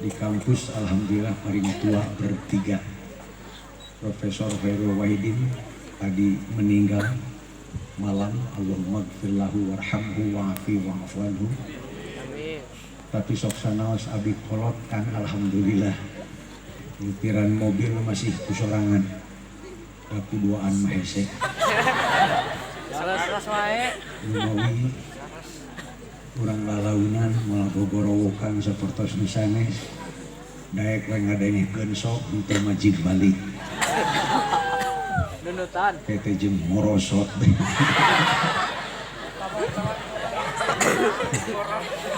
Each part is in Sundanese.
Di kampus alhamdulillah paling tua bertiga. Profesor Khairul Wahidin tadi meninggal malam, Allahumma gfirlahu warhamhu wa'afi wa'fu anhu. Tapi sok sanaos abdi kolot kan alhamdulillah. Nyupiran mobil masih kusorangan. Aku duaan mah hese. Leres wae. Lumawi urang lalaunan moal gogorowokan sapertos nu sanes. Daek we ngadengekeun sok henteu majid balik. Nunutan. Tete jeung morosot.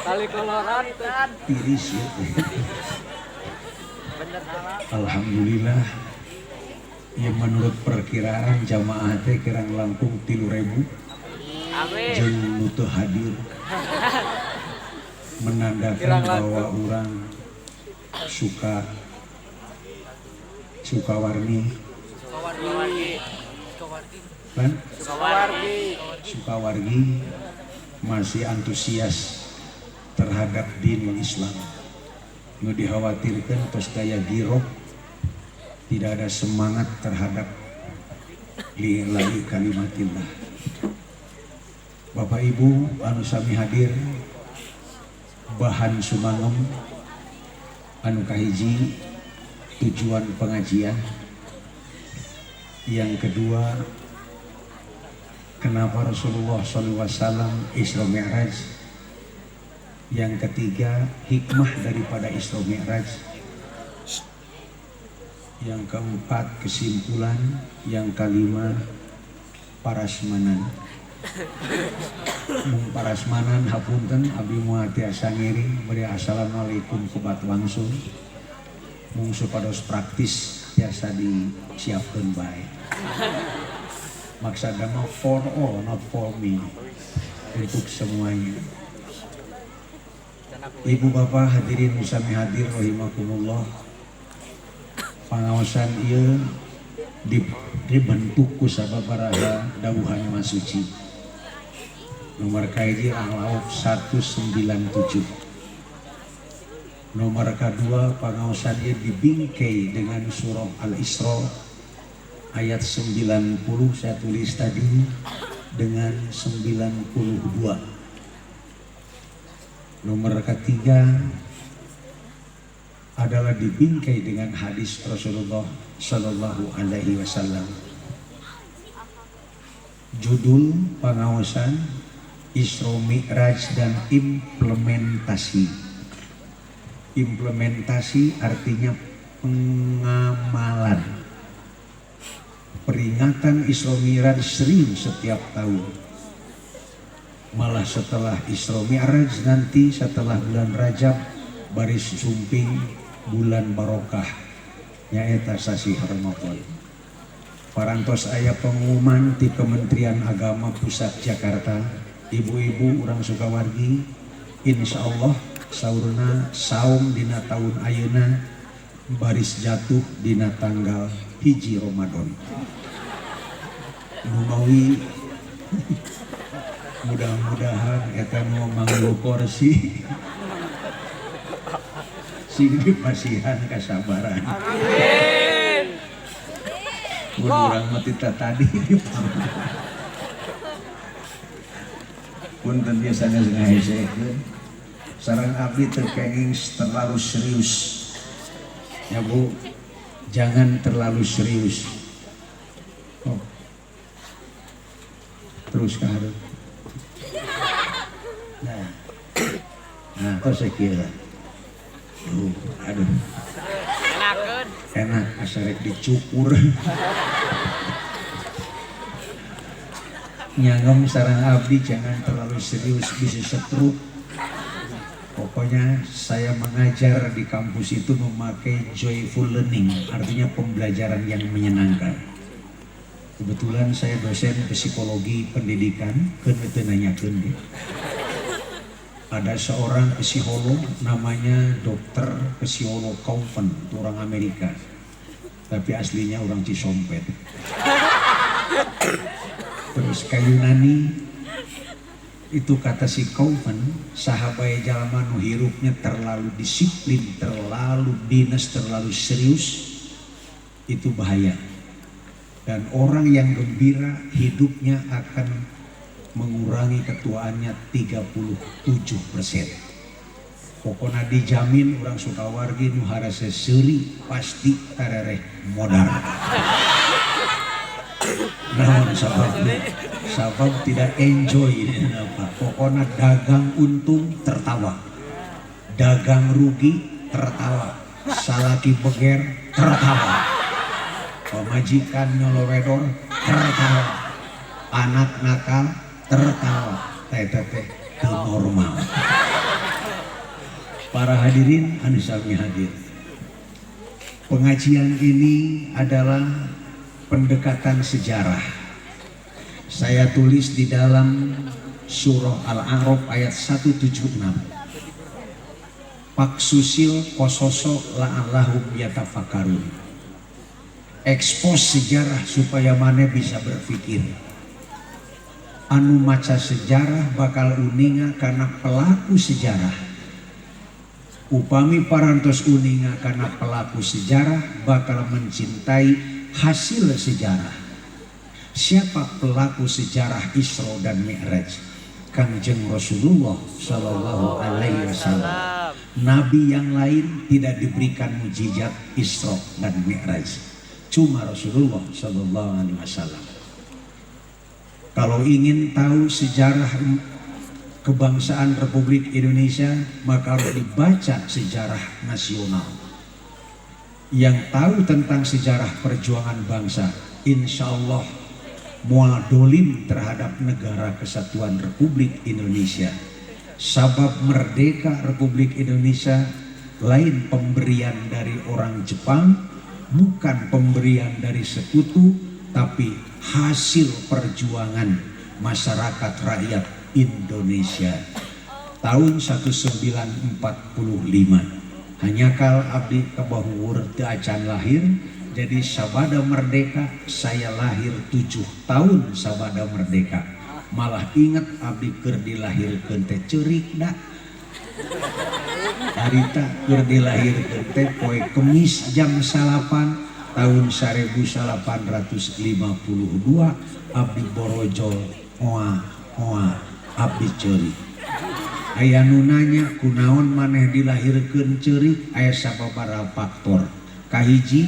Kali koloran tiris ya. Bener. Alhamdulillah ya, menurut perkiraan jamaah teh kirang langkung 3.000. Amin. Jeung nu teu hadir menandakan Kirang langkung. Bahwa orang suka Sukawarni. Sukawargi. Kan? Sukawargi. Sukawargi masih antusias terhadap dinul Islam. Nu dikhawatirkan tos daya giroh, tidak ada semangat terhadap lillahi kalimatillah. Bapak Ibu anu sami hadir, bahan sumangem anu kahiji tujuan pengajian, yang kedua kenapa Rasulullah shallallahu alaihi wasallam Isra Mi'raj, yang ketiga hikmah daripada Isra Mi'raj, yang keempat kesimpulan, yang kelima parasmanan. Mung parasmanan hapunten abdi moal tiasa ngiring bari assalamualaikum kubat langsung. Mung supados praktis tiasa disiapkeun bae. Maksudna mah for all, not for me, untuk semuanya. Ibu bapak hadirin sami hadir rahimakumullah. Pangaosan ieu dibentuk ku sababaraha dawuhan Masuci. Nomor kahiji Al-Lauf 197. Nomor kedua pangaosan ieu dibingkai dengan surah Al-Isra ayat 90 saya tulis tadi dengan 92. Nomor ketiga adalah dibingkai dengan hadis Rasulullah Shallallahu Alaihi Wasallam. Judul pangaosan Isra Mi'raj dan implementasi. Implementasi artinya pengamalan. Peringatan Isra Mi'raj sering setiap tahun. Malah setelah Isra Mi'raj nanti setelah bulan Rajab baris sumping bulan barokah nyaeta sasih Ramadan. Parantos aya pengumuman di Kementerian Agama Pusat Jakarta, ibu-ibu urang Sukawargi, insya Allah saurna saum dina tahun ayeuna baris jatuh dina tanggal 1 Ramadan. Numawi mudah-mudahan eta nu manggul kursi sing dipasihan kasabaran. Amin. Mun urang mah tita tadi dipanggil. Punten biasanya ngahesekeun. Sareng abdi teu kenging terlalu serius. Ya Bu, jangan terlalu serius. Oh. Terus ka hareup. Nah. Nah, tos sakieu. Duh, aduh. Enakeun. Enak asa rek dicukur. Nyangem sareng abdi jangan terlalu serius, bisa stroke. Pokoknya saya mengajar di kampus itu memakai joyful learning, artinya pembelajaran yang menyenangkan. Kebetulan saya dosen psikologi pendidikan, keun teu nanyakeun ge. Ada seorang psikolog namanya Dokter Psikolog Kaufman, itu orang Amerika. Tapi aslinya orang Cisompet. Terus ke Yunani Itu kata si Kauman, saha bae jalma nu hirupnya terlalu disiplin, terlalu dinas, terlalu serius, itu bahaya. Dan orang yang gembira hidupnya akan mengurangi ketuaannya 37%. Pokoknya dijamin orang Sukawargi nu harasa seuri pasti tarereh modar. Naon sababna? Sabab tidak enjoy ini apa. Pokoknya dagang untung tertawa, dagang rugi tertawa, salaki beger tertawa, pamajikan nyolowedor tertawa, anak nakal tertawa, teh teh teh teu normal. Para hadirin anu sami hadir. Pengajian ini adalah pendekatan sejarah. Saya tulis di dalam surah Al-A'raf ayat 176. Faqshushil qasasha la'allahum yatafakkarun. Ekspos sejarah supaya maneh bisa berpikir. Anu maca sejarah bakal uninga karena pelaku sejarah. Upami parantos uninga karena pelaku sejarah bakal mencintai hasil sejarah. Siapa pelaku sejarah Isra dan Mi'raj? Kangjeng Rasulullah Shallallahu Alaihi Wasallam. Nabi yang lain tidak diberikan mujizat Isra dan Mi'raj. Cuma Rasulullah Shallallahu Alaihi Wasallam. Kalau ingin tahu sejarah kebangsaan Republik Indonesia, maka harus dibaca sejarah nasional. Yang tahu tentang sejarah perjuangan bangsa, insya Allah moal dolim terhadap negara kesatuan Republik Indonesia. Sabab merdeka Republik Indonesia lain pemberian dari orang Jepang, bukan pemberian dari sekutu, tapi hasil perjuangan masyarakat rakyat Indonesia tahun 1945. Hanjakal abdi kabahuwur teu acan lahir. Jadi sabada merdeka, saya lahir 7 tahun sabada merdeka. Malah inget abdi keur dilahirkeun teh ceurik da harita. Keur dilahirkeun teh poe Kemis jam 9 tahun 1852. Abdi borojol oa oa, abdi ceurik. Aya nu nanya, kunaon maneh dilahirkeun ceurik? Aya sababaraha faktor. Kahiji,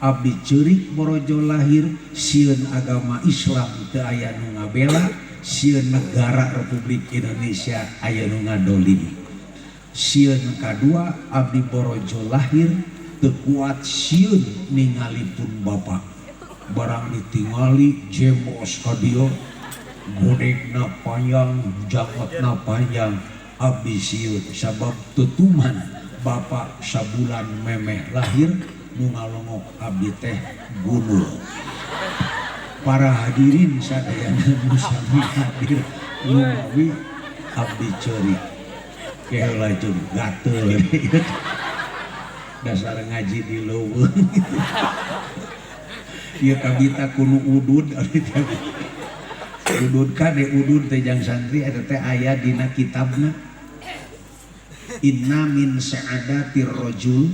abdi ceurik borojol lahir sieun agama Islam teu aya nu ngabela, sieun negara Republik Indonesia aya nu ngadolimi. Sieun kadua, abdi borojol lahir teu kuat sieun ningali pun bapak. Barang ditingali jemos ka dieu, godegna panjang, jangotna panjang, abdi sieun sabab tutuman bapak sabulan memeh lahir nu ngalongok abdi teh gundul. Para hadirin sadayana nu sami hadir, lumawi abdi ceurik keheula jeung gatel, dasar ngaji di leuweung ieu kabita kuno udud. Udud kade, udud teh jang santri eta teh aya dina kitabna. Inna min sa'adatir rajul,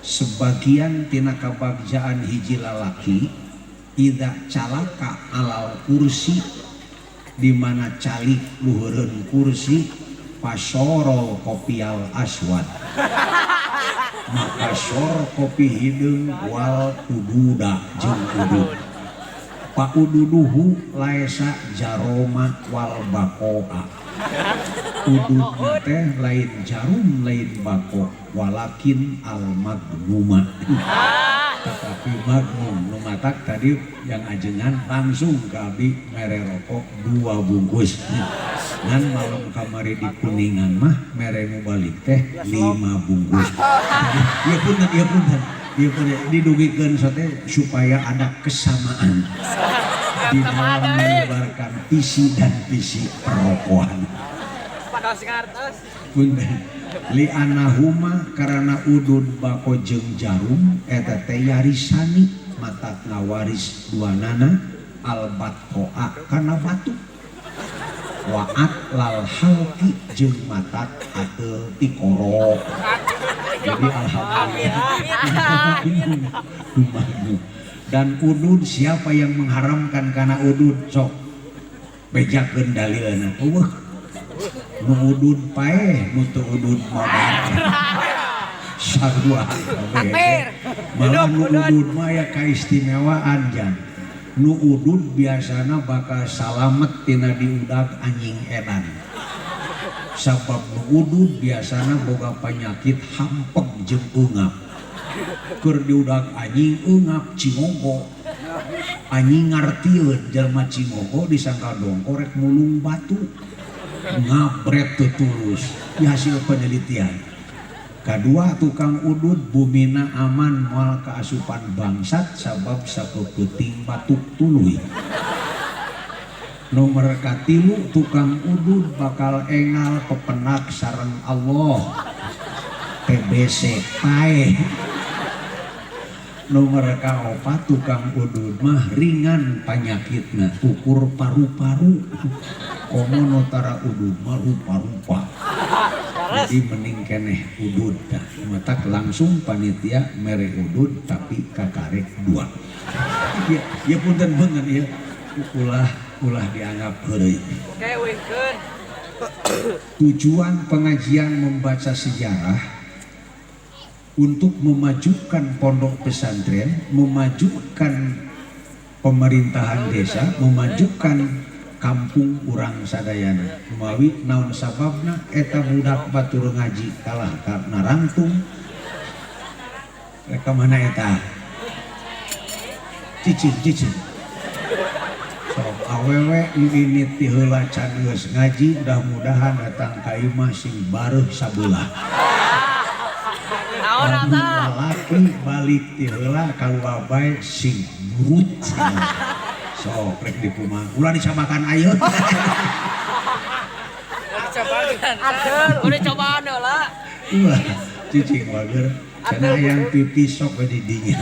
sebagian tina kabagjaan hiji lalaki, idza calaka alal kursi, di mana calik luhureun kursi, pasorol kopial aswad, maka sor kopi hideung, wal ududa jeung udud, paududuhu laesa jaroma wal bakoa. Udud teh lain jarum, lain bako, walakin al magnuma, tetapi magnum. Nu matak tadi yang ajengan langsung ke abdi mere rokok dua bungkus. Ngan malam kamari di Kuningan mah mere nu balik teh lima bungkus. Ya punten, ya punten, ya punten, didugikeun sote supaya ada kesamaan di dalam menyebarkan visi dan visi perokokan. Padahal sing artos. Punten. Li anahuma, karena udud bako jeung jarum eta teh yarisani, mata ngawaris duanana, albatkoa, kana batuk. Wa atlal halqi jeung matak ateul tikoro. Jadi alhamdulillah. Dan udud, siapa yang mengharamkan karena udud, sok bejakeun dalilna. Euweuh. Nu udud paeh, nu teu udud modar. Sarua kabeh. Malah nu udud mah aya kaistimewaan jan. Nu udud biasana bakal salamet tina diudag anjing edan. Sabab nu udud biasana boga penyakit hampeg jeung eungap. Keur diudag anjing eungap cingogo. Anjing ngartieun jalma cingogo disangka dongko rek mulung batu. Ngabret teu tulus. Di hasil penelitian. Kadua, tukang udud bumina aman moal kaasupan bangsat sabab sapeuting batuk tuluy. Nomor katilu, tukang udud bakal engal pepenak sareng Allah. TBC paeh. Nomor kaopat, tukang udud mah ringan panyakitna, ukur paru-paru. Komo nu tara udud mah rupa-rupa. Jadi mending keneh udud dah. Matak langsung panitia mere udud tapi kakarek dua. Ya, ya punten punten ya. Ulah ulah dianggap heureuy. Oke, wingkeun. Tujuan pengajian membaca sejarah untuk memajukan pondok pesantren, memajukan pemerintahan desa, memajukan kampung urang sadayana. Mawi naon sababna eta budak batur ngaji kalah ka narangtung. Rek ka mana eta? Cicing cicing. Sok awewe nu ini ti heula can geus ngaji, mudah-mudahan datang ka imah sing bareuh sabelah. Naon Lamun eta? lalaki balik ti heula kaluar bae sing burut. Sok rek dikumaha? Ulah dicabakan ayeuna. Dicobaan. Aduh, udah cobaan heula. Ulah cicing wager. Cenah yang pipis sok we di dinya.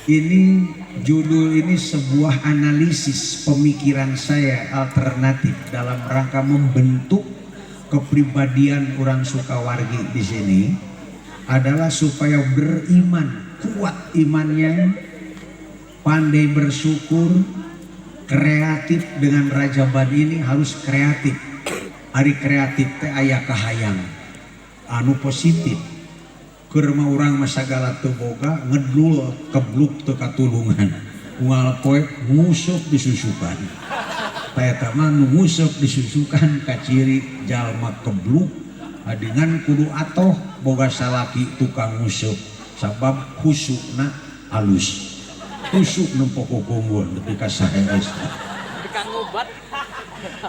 Ini judul ini sebuah analisis pemikiran saya alternatif dalam rangka membentuk kepribadian orang Sukawargi di sini adalah supaya beriman, kuat imannya, pandai bersyukur, kreatif. Dengan Rajaban ini harus kreatif. Ari kreatif teh aya kahayang anu positif. Keur mah urang mah sagala teu boga, ngedul kebluk teu katulungan. Unggal poe nguseup disusukan. Tah eta mah nu nguseup disusukan kaciri jalma kebluk, adingan kudu atoh boga salaki tukang nguseup sabab husukna alus. Husuk nempo kukumbul nepi ka saheus. Tukang ngubat.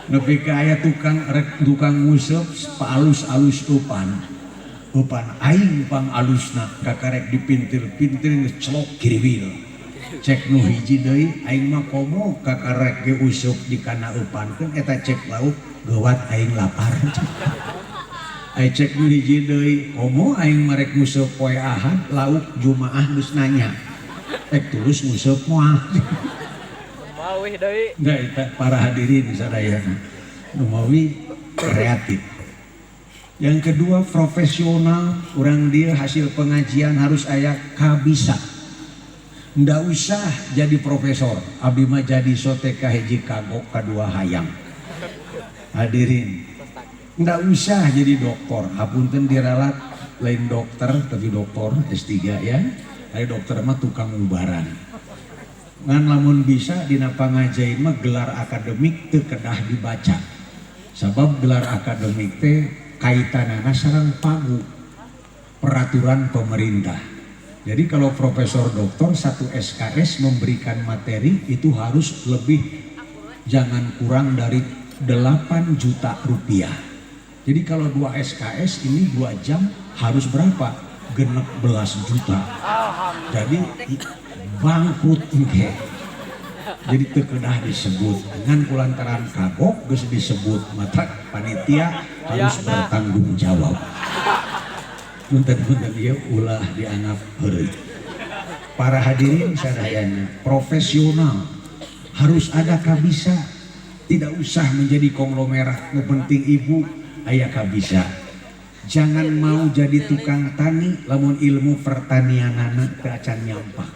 Nepi ka aya tukang rek tukang nguseup alus-alus eupan. Eupan aing pang alusna kakarek dipintil-pintil ngecelok kiriwil. Cek nu hiji deui aing mah komo kakarek ge useup di kana eupankeun eta cek lauk geuwat aing lapar. Ai cek nu hiji deui komo aing mah rek nguseup poe Ahad lauk Jumaah geus nanya. Rek terus nguseup moal. Moal wih deui. Nah, eta para hadirin sadayana. Numawi kreatif. Yang kedua profesional, orang dia hasil pengajian harus aya kabisa. Nggak usah jadi profesor, abdi mah jadi sote kahiji kagok kadua hayang. Hadirin, nggak usah jadi doktor, hapunten diralat lain dokter tapi doktor S3 ya. Ari dokter mah tukang ubaran. Ngan lamun bisa dina pangajain mah gelar akademik teu kedah dibaca. Sabab gelar akademik teh kaitanana sareng pagu peraturan pemerintah. Jadi kalau profesor doktor satu SKS memberikan materi itu harus lebih jangan kurang dari 8 juta rupiah. Jadi kalau 2 SKS ini 2 jam harus berapa? Genep belas juta. Jadi bangkrut engke. Jadi teu kedah disebut dengan kulantaran kagok geus disebut mata panitia harus bertanggung jawab. Punten-punten ieu ulah dianggap heureuy. Para hadirin sadayana profesional. Harus ada kabisa. Tidak usah menjadi konglomerat, nu penting ibu aya kabisa. Jangan mau jadi tukang tani lamun ilmu pertanianana teu acan nyampak.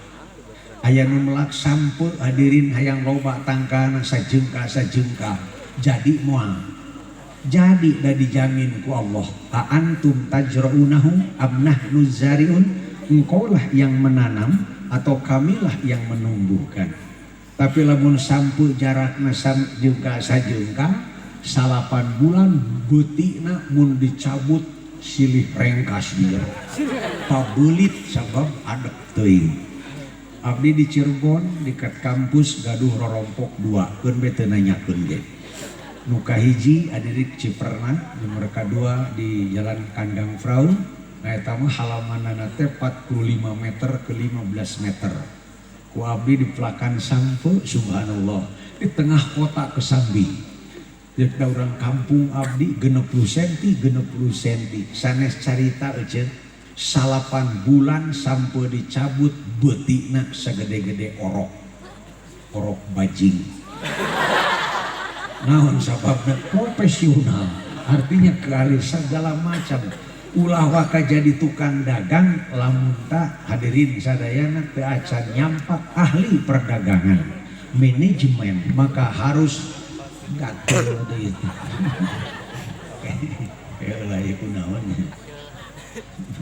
Aya nu melak sampeu hadirin hayang loba tangkalna sajengkal sajengkal. Jadi moal. Jadi da dijamin ku Allah. A antum tajra'unahu am nahnu zari'un? Engkaulah yang menanam atau kamilah yang menumbuhkan. Tapi lamun sampeu jarakna sajengkal sajengkal 8 bulan beutina mun dicabut silih rengkas dia. Pabeulit sabab adek teuing. Abdi di Cirebon dekat kampus gaduh rorompok 2, keun be teu nanyakeun ge. Nu kahiji ada di Ciperna, nomor kadua di Jalan Kandang Frau. Nah eta mah halamanana teh 45 meter ke 15 meter. Ku abdi dipelakan sampeu subhanallah di tengah kota Kesambi. Jeung da urang kampung abdi 60 senti, 60 senti. Sanes carita euceun 8 bulan sampeu dicabut beutina sagede-gede orok. Orok bajing. Naon sababna profesional, artinya keahlian segala macam. Ulah waka jadi tukang dagang lamun tak hadirin sadayana teu acan nyampak ahli perdagangan, manajemen, maka harus gatel deui. Ya lah ieu kunaon.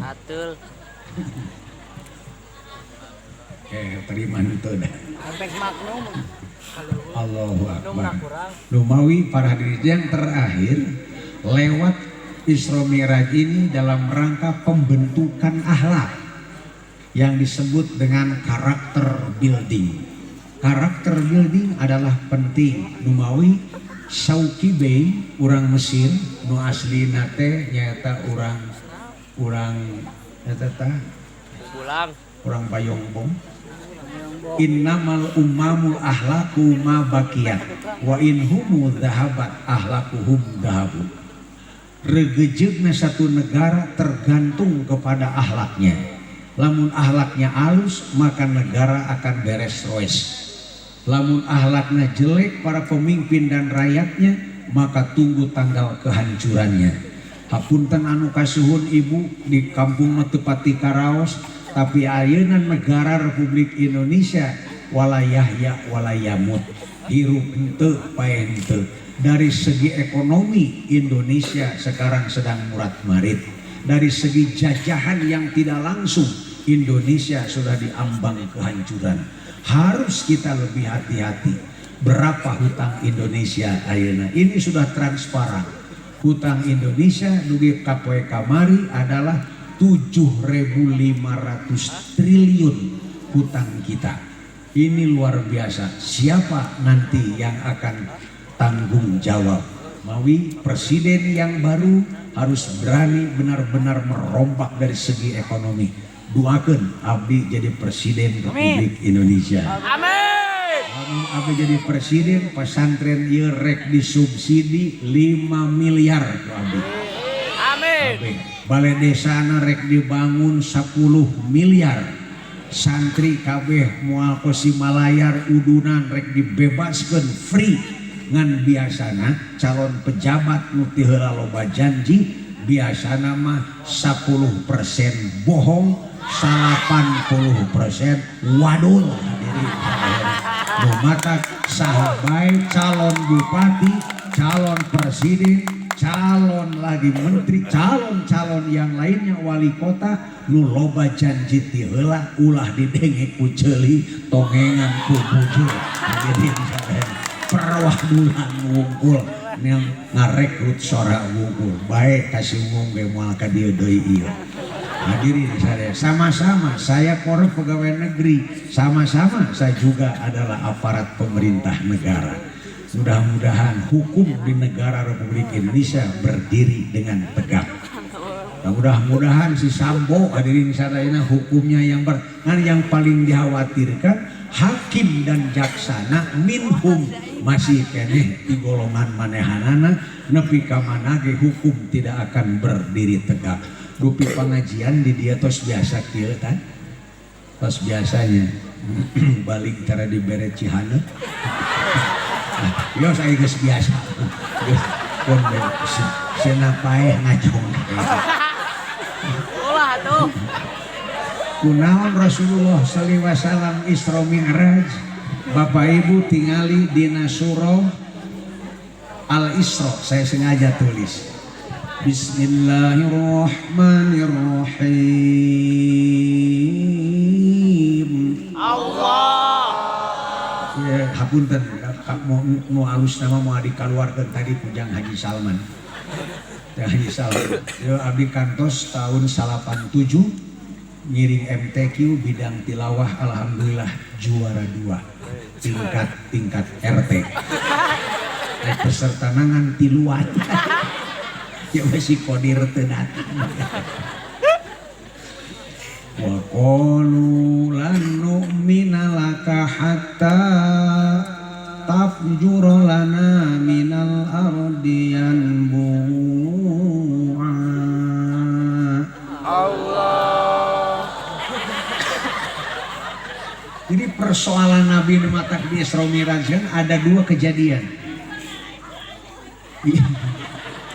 Atul. Terima henteu dah. Efek magnum. Allahu Akbar. Lumawi para hadirin yang terakhir lewat Isra Mi'raj ini dalam rangka pembentukan akhlak yang disebut dengan karakter building. Karakter building adalah penting. Numawi Sauki Bey urang Mesir nu aslina teh nyaeta urang eta tah pulang urang Bayongbong. Innamal ummamul ahlaku ma baqiyat wa in humu dhahabat ahlakuhum dhahabu. Regejeugna satu negara tergantung kepada ahlaknya. Lamun ahlaknya alus maka negara akan beres roes. Lamun ahlaknya jelek para pemimpin dan rakyatnya maka tunggu tanggal kehancurannya. Hapunten anu kasuhun ibu di kampung mah teu pati karaos, tapi ayeuna negara Republik Indonesia walayahya walayamut, hirup henteu pae henteu. Dari segi ekonomi Indonesia sekarang sedang murat-marit. Dari segi jajahan yang tidak langsung Indonesia sudah diambang kehancuran. Harus kita lebih hati-hati. Berapa hutang Indonesia ayeuna? Ini sudah transparan. Hutang Indonesia dugi ka poe kamari adalah 7.500 triliun hutang kita. Ini luar biasa. Siapa nanti yang akan tanggung jawab? Mawi presiden yang baru harus berani benar-benar merombak dari segi ekonomi. Doakan abdi jadi presiden Republik Indonesia. Amin. Amin. Abdi jadi presiden, pesantren ieu rek disubsidi 5 miliar ku abdi. Amin. Amin. Balai desana rek dibangun 10 miliar. Santri kabeh moal kosimalayar udunan rek dibebaskeun free. Ngan biasana calon pejabat nu ti heula loba janji biasana mah 10% bohong, 80% wadul. Hadirin nu matak saha bae calon bupati, calon presiden, calon lagi menteri, calon-calon yang lainnya wali kota nu loba janji ti heula ulah didenge ku ceuli tongengan ku bujur. Hadirin sadaya perwadulan wungkul yang ngarekrut sora wungkul baik kasih umum ge moal ka dieu deui ieu. Hadirin sadaya sama-sama saya korup pegawai negeri, sama-sama saya juga adalah aparat pemerintah negara. Mudah-mudahan hukum di negara Republik Indonesia berdiri dengan tegak. Nah, mudah-mudahan si Sambo hadirin sadayana hukumnya yang ber, nah, yang paling dikhawatirkan hakim dan jaksana minhum masih keneh di golongan manehanana nepi ka mana ge hukum tidak akan berdiri tegak. Dupi pengajian di dia tos biasa kieu tan. Pas biasanya balik cara dibere cihaneut. Yo saya geus biasa. Geus pun cenah paeh ngajong. Ulah tuh. Kunaon Rasulullah sallallahu alaihi wasallam Isra Mi'raj? Bapak Ibu tingali dina surah Al-Isra, saya sengaja tulis. Bismillahirrahmanirrahim. Allah. Ya, hapunten mau nu alus nama mau dikaluarkeun tadi pujang Haji Salman. Ya, Haji Salman. Ya, abdi kantos tahun 87 ngiring MTQ bidang tilawah, alhamdulillah juara 2 tingkat tingkat RT. Peserta nangan tiluan. Ya masih kodir teu datang. Wa qalu lan nu'mina laka hatta tafjura lana minal ardi yanbu'a. Allah. Jadi persoalan Nabi nu matak di Isra Mi'raj kan ada dua kejadian.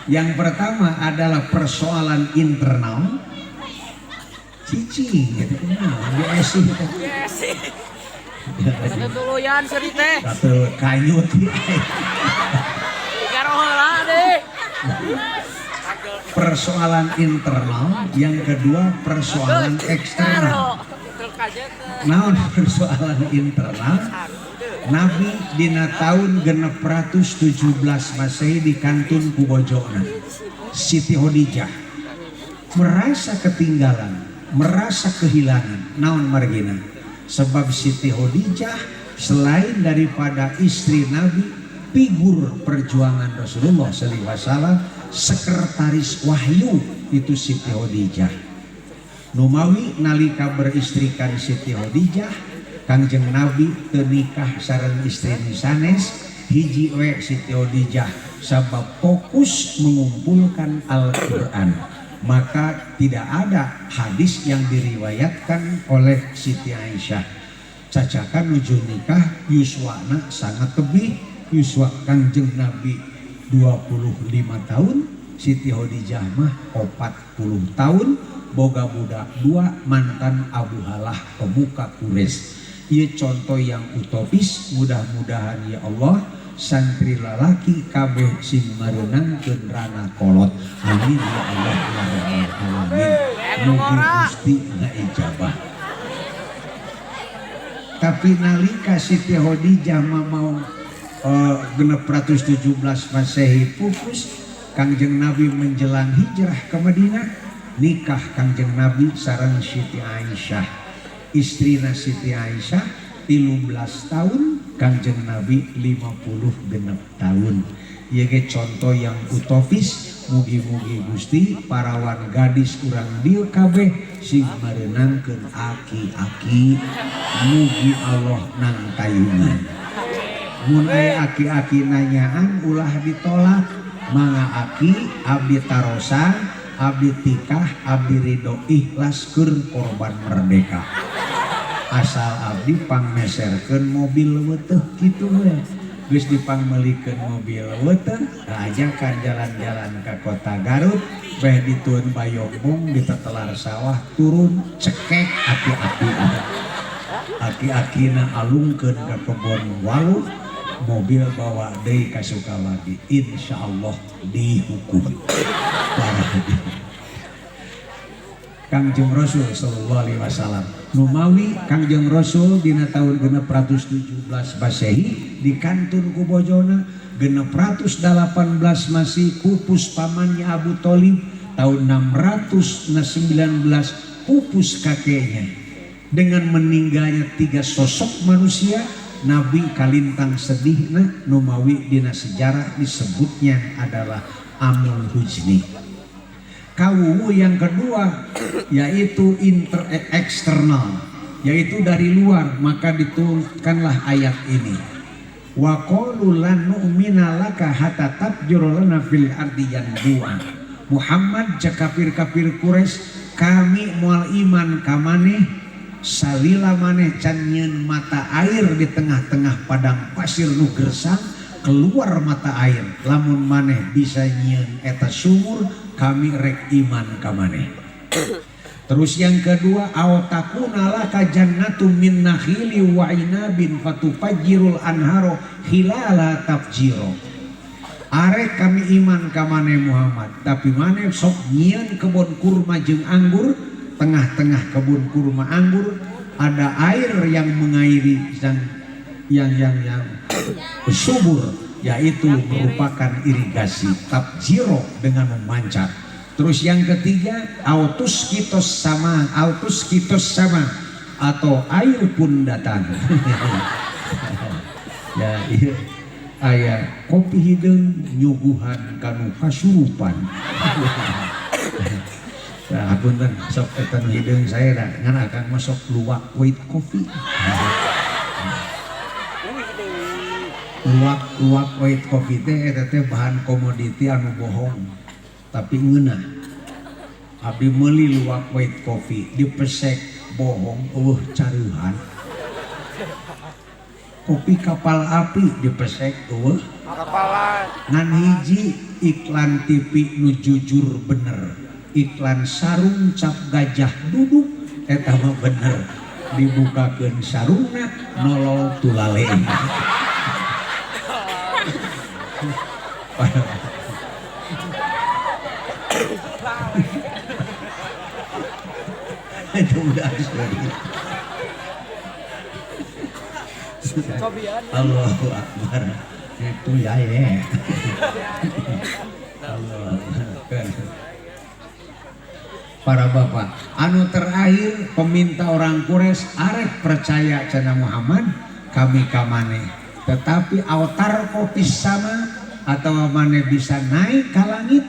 Yang pertama adalah persoalan internal. Cicing gitu, nah, biasa gitu. Tetuluyan seri teh. Satu kayut. Garoheula deh. Persoalan internal, yang kedua persoalan eksternal. Naon persoalan internal? Nabi dina tahun 617 Masehi di kantun ku bojona Siti Khadijah merasa ketinggalan, merasa kehilangan. Naon margina? Sebab Siti Khadijah selain daripada istri Nabi, figur perjuangan Rasulullah sallallahu alaihi wasallam, sekretaris wahyu itu Siti Khadijah. Numawi nalika beristrikan Siti Khadijah, Kangjeng Nabi teu nikah sareng istri sanes, hiji we Siti Khadijah sabab fokus mengumpulkan Al-Qur'an. Maka tidak ada hadis yang diriwayatkan oleh Siti Aisyah. Cacakan nuju nikah yuswana sangat tebih, yuswa Kangjeng Nabi 25 tahun, Siti Khadijah mah 40 tahun, boga budak 2, mantan Abu Halah pemuka Quraisy. Ieu contoh yang utopis, mudah-mudahan ya Allah santri lalaki kabeh sing mareunangkeun rana kolot. Amin ya Allah ya Rabbal alamin. Mugi Gusti ngaijabah. Tapi nalika Siti Khadijah mah mau 617 Masehi pupus, Kangjeng Nabi menjelang hijrah ke Madinah, nikah Kangjeng Nabi sareng Siti Aisyah. Istrina Siti Aisyah 13 tahun, Kangjeng Nabi 56 tahun. Ieu ge contoh yang utopis, mugi-mugi Gusti parawan gadis urang dieu kabeh sing mareunangkeun aki-aki, mugi Allah nang tayungan. Mun aya aki-aki nanyaan ulah ditolak, mangga aki abdi tarosan, abdi tikah, abdi ridho ikhlas keur korban merdeka. Asal abdi pangmeserkeun mobil weteh kitu we. Geus dipangmeulikeun mobil weteh, ajakan jalan-jalan ke kota Garut, beh dituun bayongbong di tetelar sawah turun cekek aki-aki. Aki-akina alungkeun ka kebon waluh, mobil bawa deui ka Sukawati. Insyaallah dihukum. Parah. Kangjeng Rasul sallallahu alaihi wasallam. Numawi Kangjeng Rasul dina tahun 617 Masehi dikantun ku bojona, 618 Masih pupus pamannya Abu Thalib, tahun 619 pupus kakeknya. Dengan meninggalnya 3 sosok manusia, Nabi kalintang sedihna. Numawi dina sejarah disebutnya adalah Amul Huzni. Kawuwu yang kedua yaitu eksternal, yaitu dari luar, maka diturunkanlah ayat ini. Wa qalu lan nu'mina laka hatta tafjura lana fil ardi yanbu'a. Muhammad cek kafir-kafir Quraisy, kami moal iman ka maneh Salila maneh can nyieun mata air di tengah-tengah padang pasir nu gersang, keluar mata air. Lamun maneh bisa nyieun eta sumur, kami rek iman ka maneh. Terus yang kedua, aw takuna laka jannatu min nakhili wa inabin fatufajjirul anharo khilala tafjiro. Arek kami iman ka maneh Muhammad, tapi maneh sok nyieun kebun kurma jeung anggur, tengah-tengah kebun kurma anggur ada air yang mengairi yang subur, yaitu merupakan irigasi tafjiro dengan memancar. Terus yang ketiga, autus kitos sama, autus kitos sama atau air pun datang. Ya, iya. Aya kopi hideung nyuguhan kanu kasurupan. Nah, hapunten sok eta nu hideung saya da ngan akang mah sok luwak white coffee. Luwak luwak white coffee teh eta teh bahan komoditi anu bohong tapi ngeunah. Abdi meuli luwak white coffee dipesek bohong eueuh careuhan. Kopi kapal api dipesek eueuh kapalan. Ngan hiji iklan TV nu jujur bener. Iklan sarung cap gajah duduk eta mah bener. Dibukakeun sarungna nolol tulaleung. Itu udah sorry. Allahu Akbar. Itu ya ya. Allahu Akbar. Para bapak, anu terakhir peminta orang Quraisy arek percaya cenah Muhammad kami kamane. Tetapi autar kopi sama atau mane bisa naik ke langit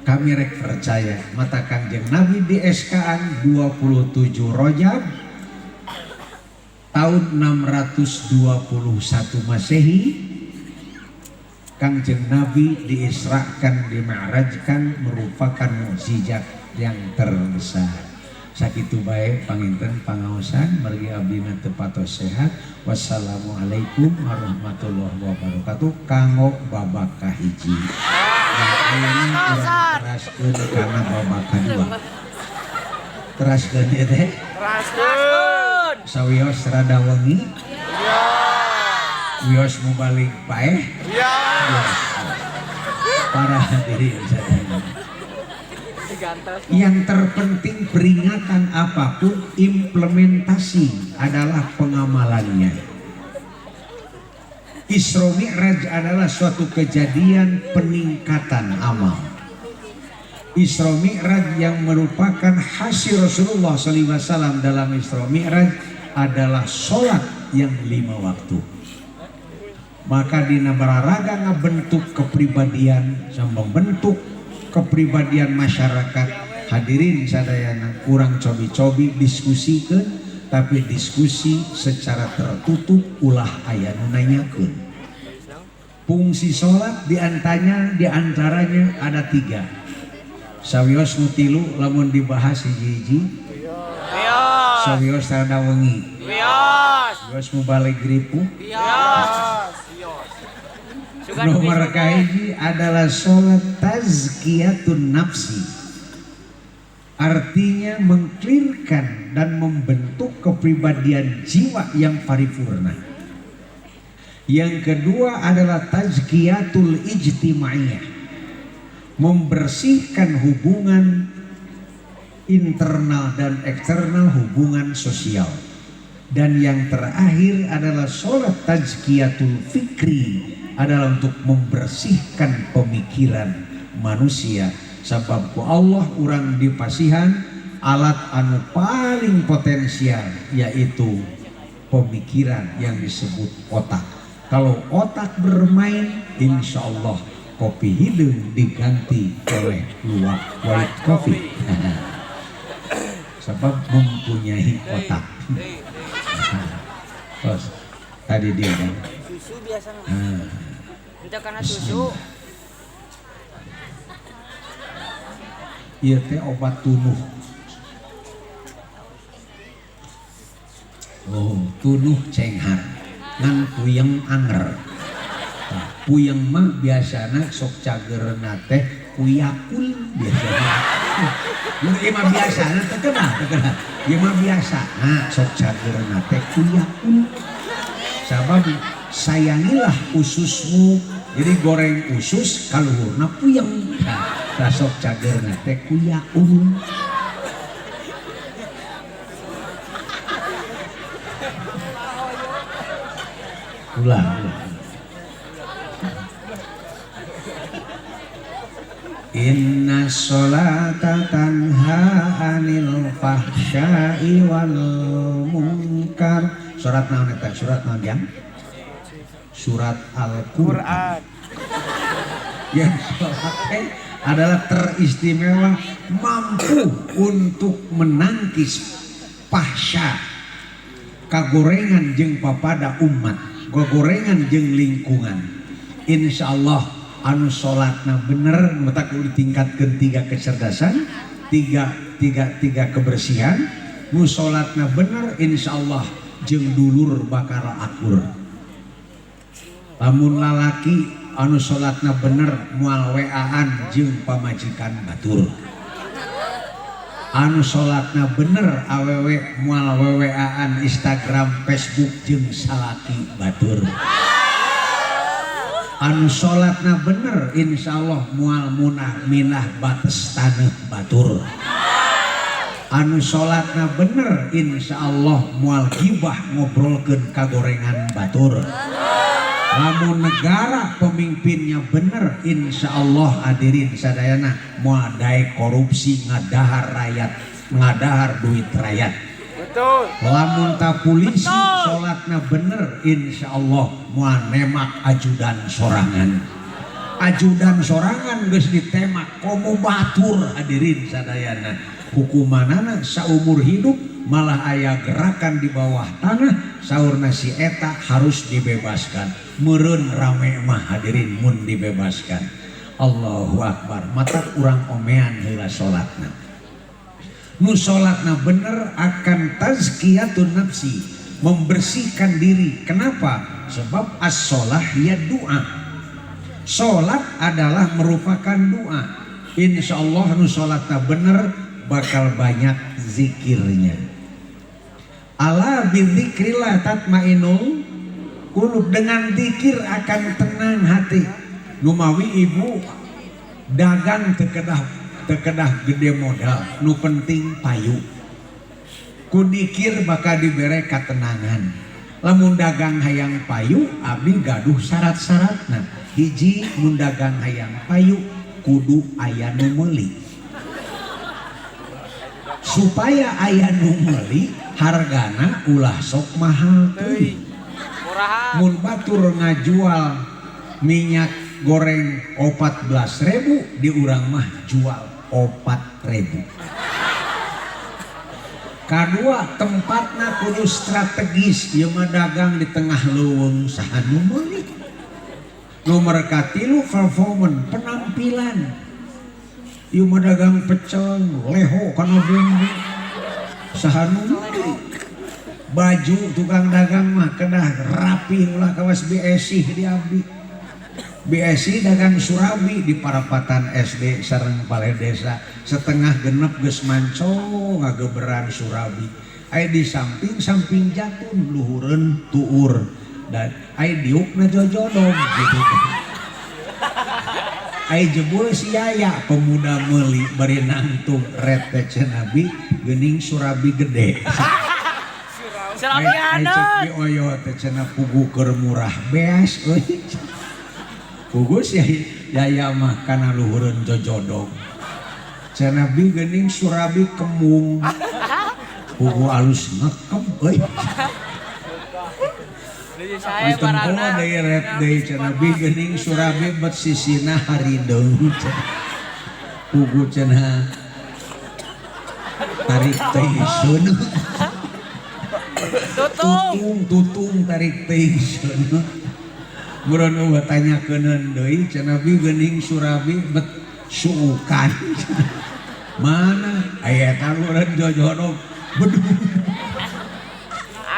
kami rek percaya. Mata Kangjeng Nabi di SK-an 27 Rajab tahun 621 Masehi Kangjeng Nabi diisrakan, dimi'rajkan merupakan mukjizat yang terbesar. Sakitu bae panginten pangaosan margi abdina teu patos sehat. Wassalamualaikum warahmatullahi wabarakatuh. Kanggo babak kahiji. Nah, ayeuna urang teraskeun kana babak kadua. Teraskeun ieu teh? Teraskeun. Sawios rada wengi. Wios mubalik paeh. Iya. Para hadirin sadaya. Yang terpenting peringatan apapun implementasi adalah pengamalannya. Isra Mi'raj adalah suatu kejadian peningkatan amal. Isra Mi'raj yang merupakan hasil Rasulullah shallallahu alaihi wasallam dalam Isra Mi'raj adalah sholat yang 5 waktu. Maka dina bararaga ngabentuk kepribadian sama membentuk kepribadian masyarakat. Hadirin sadayana kurang cobi-cobi diskusikan, tapi diskusi secara tertutup ulah aya nu nanyakeun. Fungsi sholat diantaranya ada 3. Sawios nu 3 lamun dibahas hiji-hiji. Sawios rada wengi. Wios mubalig ripuh. Nomor kahiji adalah sholat tazkiyatun nafsi. Artinya mengklirkan dan membentuk kepribadian jiwa yang paripurna. Yang kedua adalah tazkiyatul ijtimaiyah, membersihkan hubungan internal dan eksternal, hubungan sosial. Dan yang terakhir adalah sholat tazkiyatul fikri, adalah untuk membersihkan pemikiran manusia. Sebab ku Allah urang dipasihan alat anu paling potensial, yaitu pemikiran yang disebut otak. Kalau otak bermain, insya Allah kopi hidung diganti oleh luwak white coffee. Sebab mempunyai otak. Terus tadi dia kan. Susu biasa. Itu karena susu. Ieu teh obat tunuh. Oh, tunuh cenghar ngan puyeng anger. Tah, puyeng mah biasana sok cagerna teh kuyakul biasana. Mun ieu mah biasana teu kedah, teu kedah. Ieu mah biasana sok cagerna teh kuyakul. Sabab sayangilah ususmu. Jadi goreng usus kaluhurna puyeng. Tah, sok cagerna teh kuyaul. Ulah, ulah. Inna sholata tanha anil fahsya'i wal munkar. Surat naon eta? Surat naon jang? Surat Al-Qur'an. Yang sholat teh adalah teristimewa, mampu untuk menangkis fahsya, kagorengan jeung papada umat, gogorengan jeung lingkungan. Insya Allah anu sholatna bener, mata kudu ditingkatkeun 3 kecerdasan, tiga kebersihan. Nu sholatna bener, insya Allah jeung dulur bakal akur. Lamun lalaki anu sholatna bener moal WA-an jeung pamajikan batur. Anu sholatna bener awewe moal WA-an Instagram, Facebook jeung salaki batur. Anu sholatna bener insya Allah moal munah minah bates taneuh batur. Anu sholatna bener insya Allah moal gibah ngobrolkeun kagorengan batur. Lamun negara pemimpinnya bener insya Allah hadirin sadayana moal daek korupsi ngadahar rakyat, ngadahar duit rakyat. Betul. Lamun ta polisi Betul. sholatna bener insya Allah moal nemak ajudan sorangan. Ajudan sorangan geus ditemak komo batur hadirin sadayana. Hukumanana saumur hidup malah aya gerakan di bawah tanah saurna si eta harus dibebaskan. Meureun rame mah hadirin mun dibebaskan. Allahu akbar. Mata urang omean heula salatna. Nu salatna bener akan tazkiyatun nafsi, membersihkan diri. Kenapa? Sebab as-sholah ya doa. Salat adalah merupakan doa. Insya Allah nu salatna bener bakal banyak zikirnya. Ala bizikrillah tatmainul qulub. Dengan zikir akan tenang hati. Numawi ibu dagang tekedah gede modal, nu penting payu. Ku dikir bakal dibere katenangan. Lamun dagang hayang payu, abdi gaduh syarat-syaratna. Hiji, mun dagang hayang payu kudu aya nu meuli. Supaya aya nu meuli, hargana ulah sok mahal teuing. Murahan. Mun batur ngajual minyak goreng 14.000, di urang mah jual 4.000. Kadua, tempatna kudu strategis. Ieu mah dagang di tengah leuweung saha nu meuli. Nomor katilu performance, penampilan. Ieu mah dagang pecel, leho kana bumbu. Saha nu meuli. Baju tukang dagang mah kedah rapi ulah kawas BSI di abdi. BSI dagang surabi di parapatan SD sareng balai desa setengah genep geus manco ngageberan surabi. Aya di samping-samping jatun luhureun tuur dan aya diukna jojodog gitu. Aya jebul si Yaya pemuda meuli bari nangtung red teh cenah nabi geuning surabi gede. Surabi Ai cek haneut. di oyo teh cenah pugu keur murah beas euy. Pugu si Yaya mah kana luhureun jojodog. Cenah bi geuning surabi kemung. Pugu alus ngekep euy. Deui sae Ditempo barangna. deui red deui cenah bi geuning surabi bet sisina harideung. Pugu cenah tarik teh iseun. Tutung. Tutung, tutung tarik teh iseun. Meureun eueuh tanyakeun deui cenah bi geuning surabi bet suukan. Mana aya eta meureun jojodog beduh.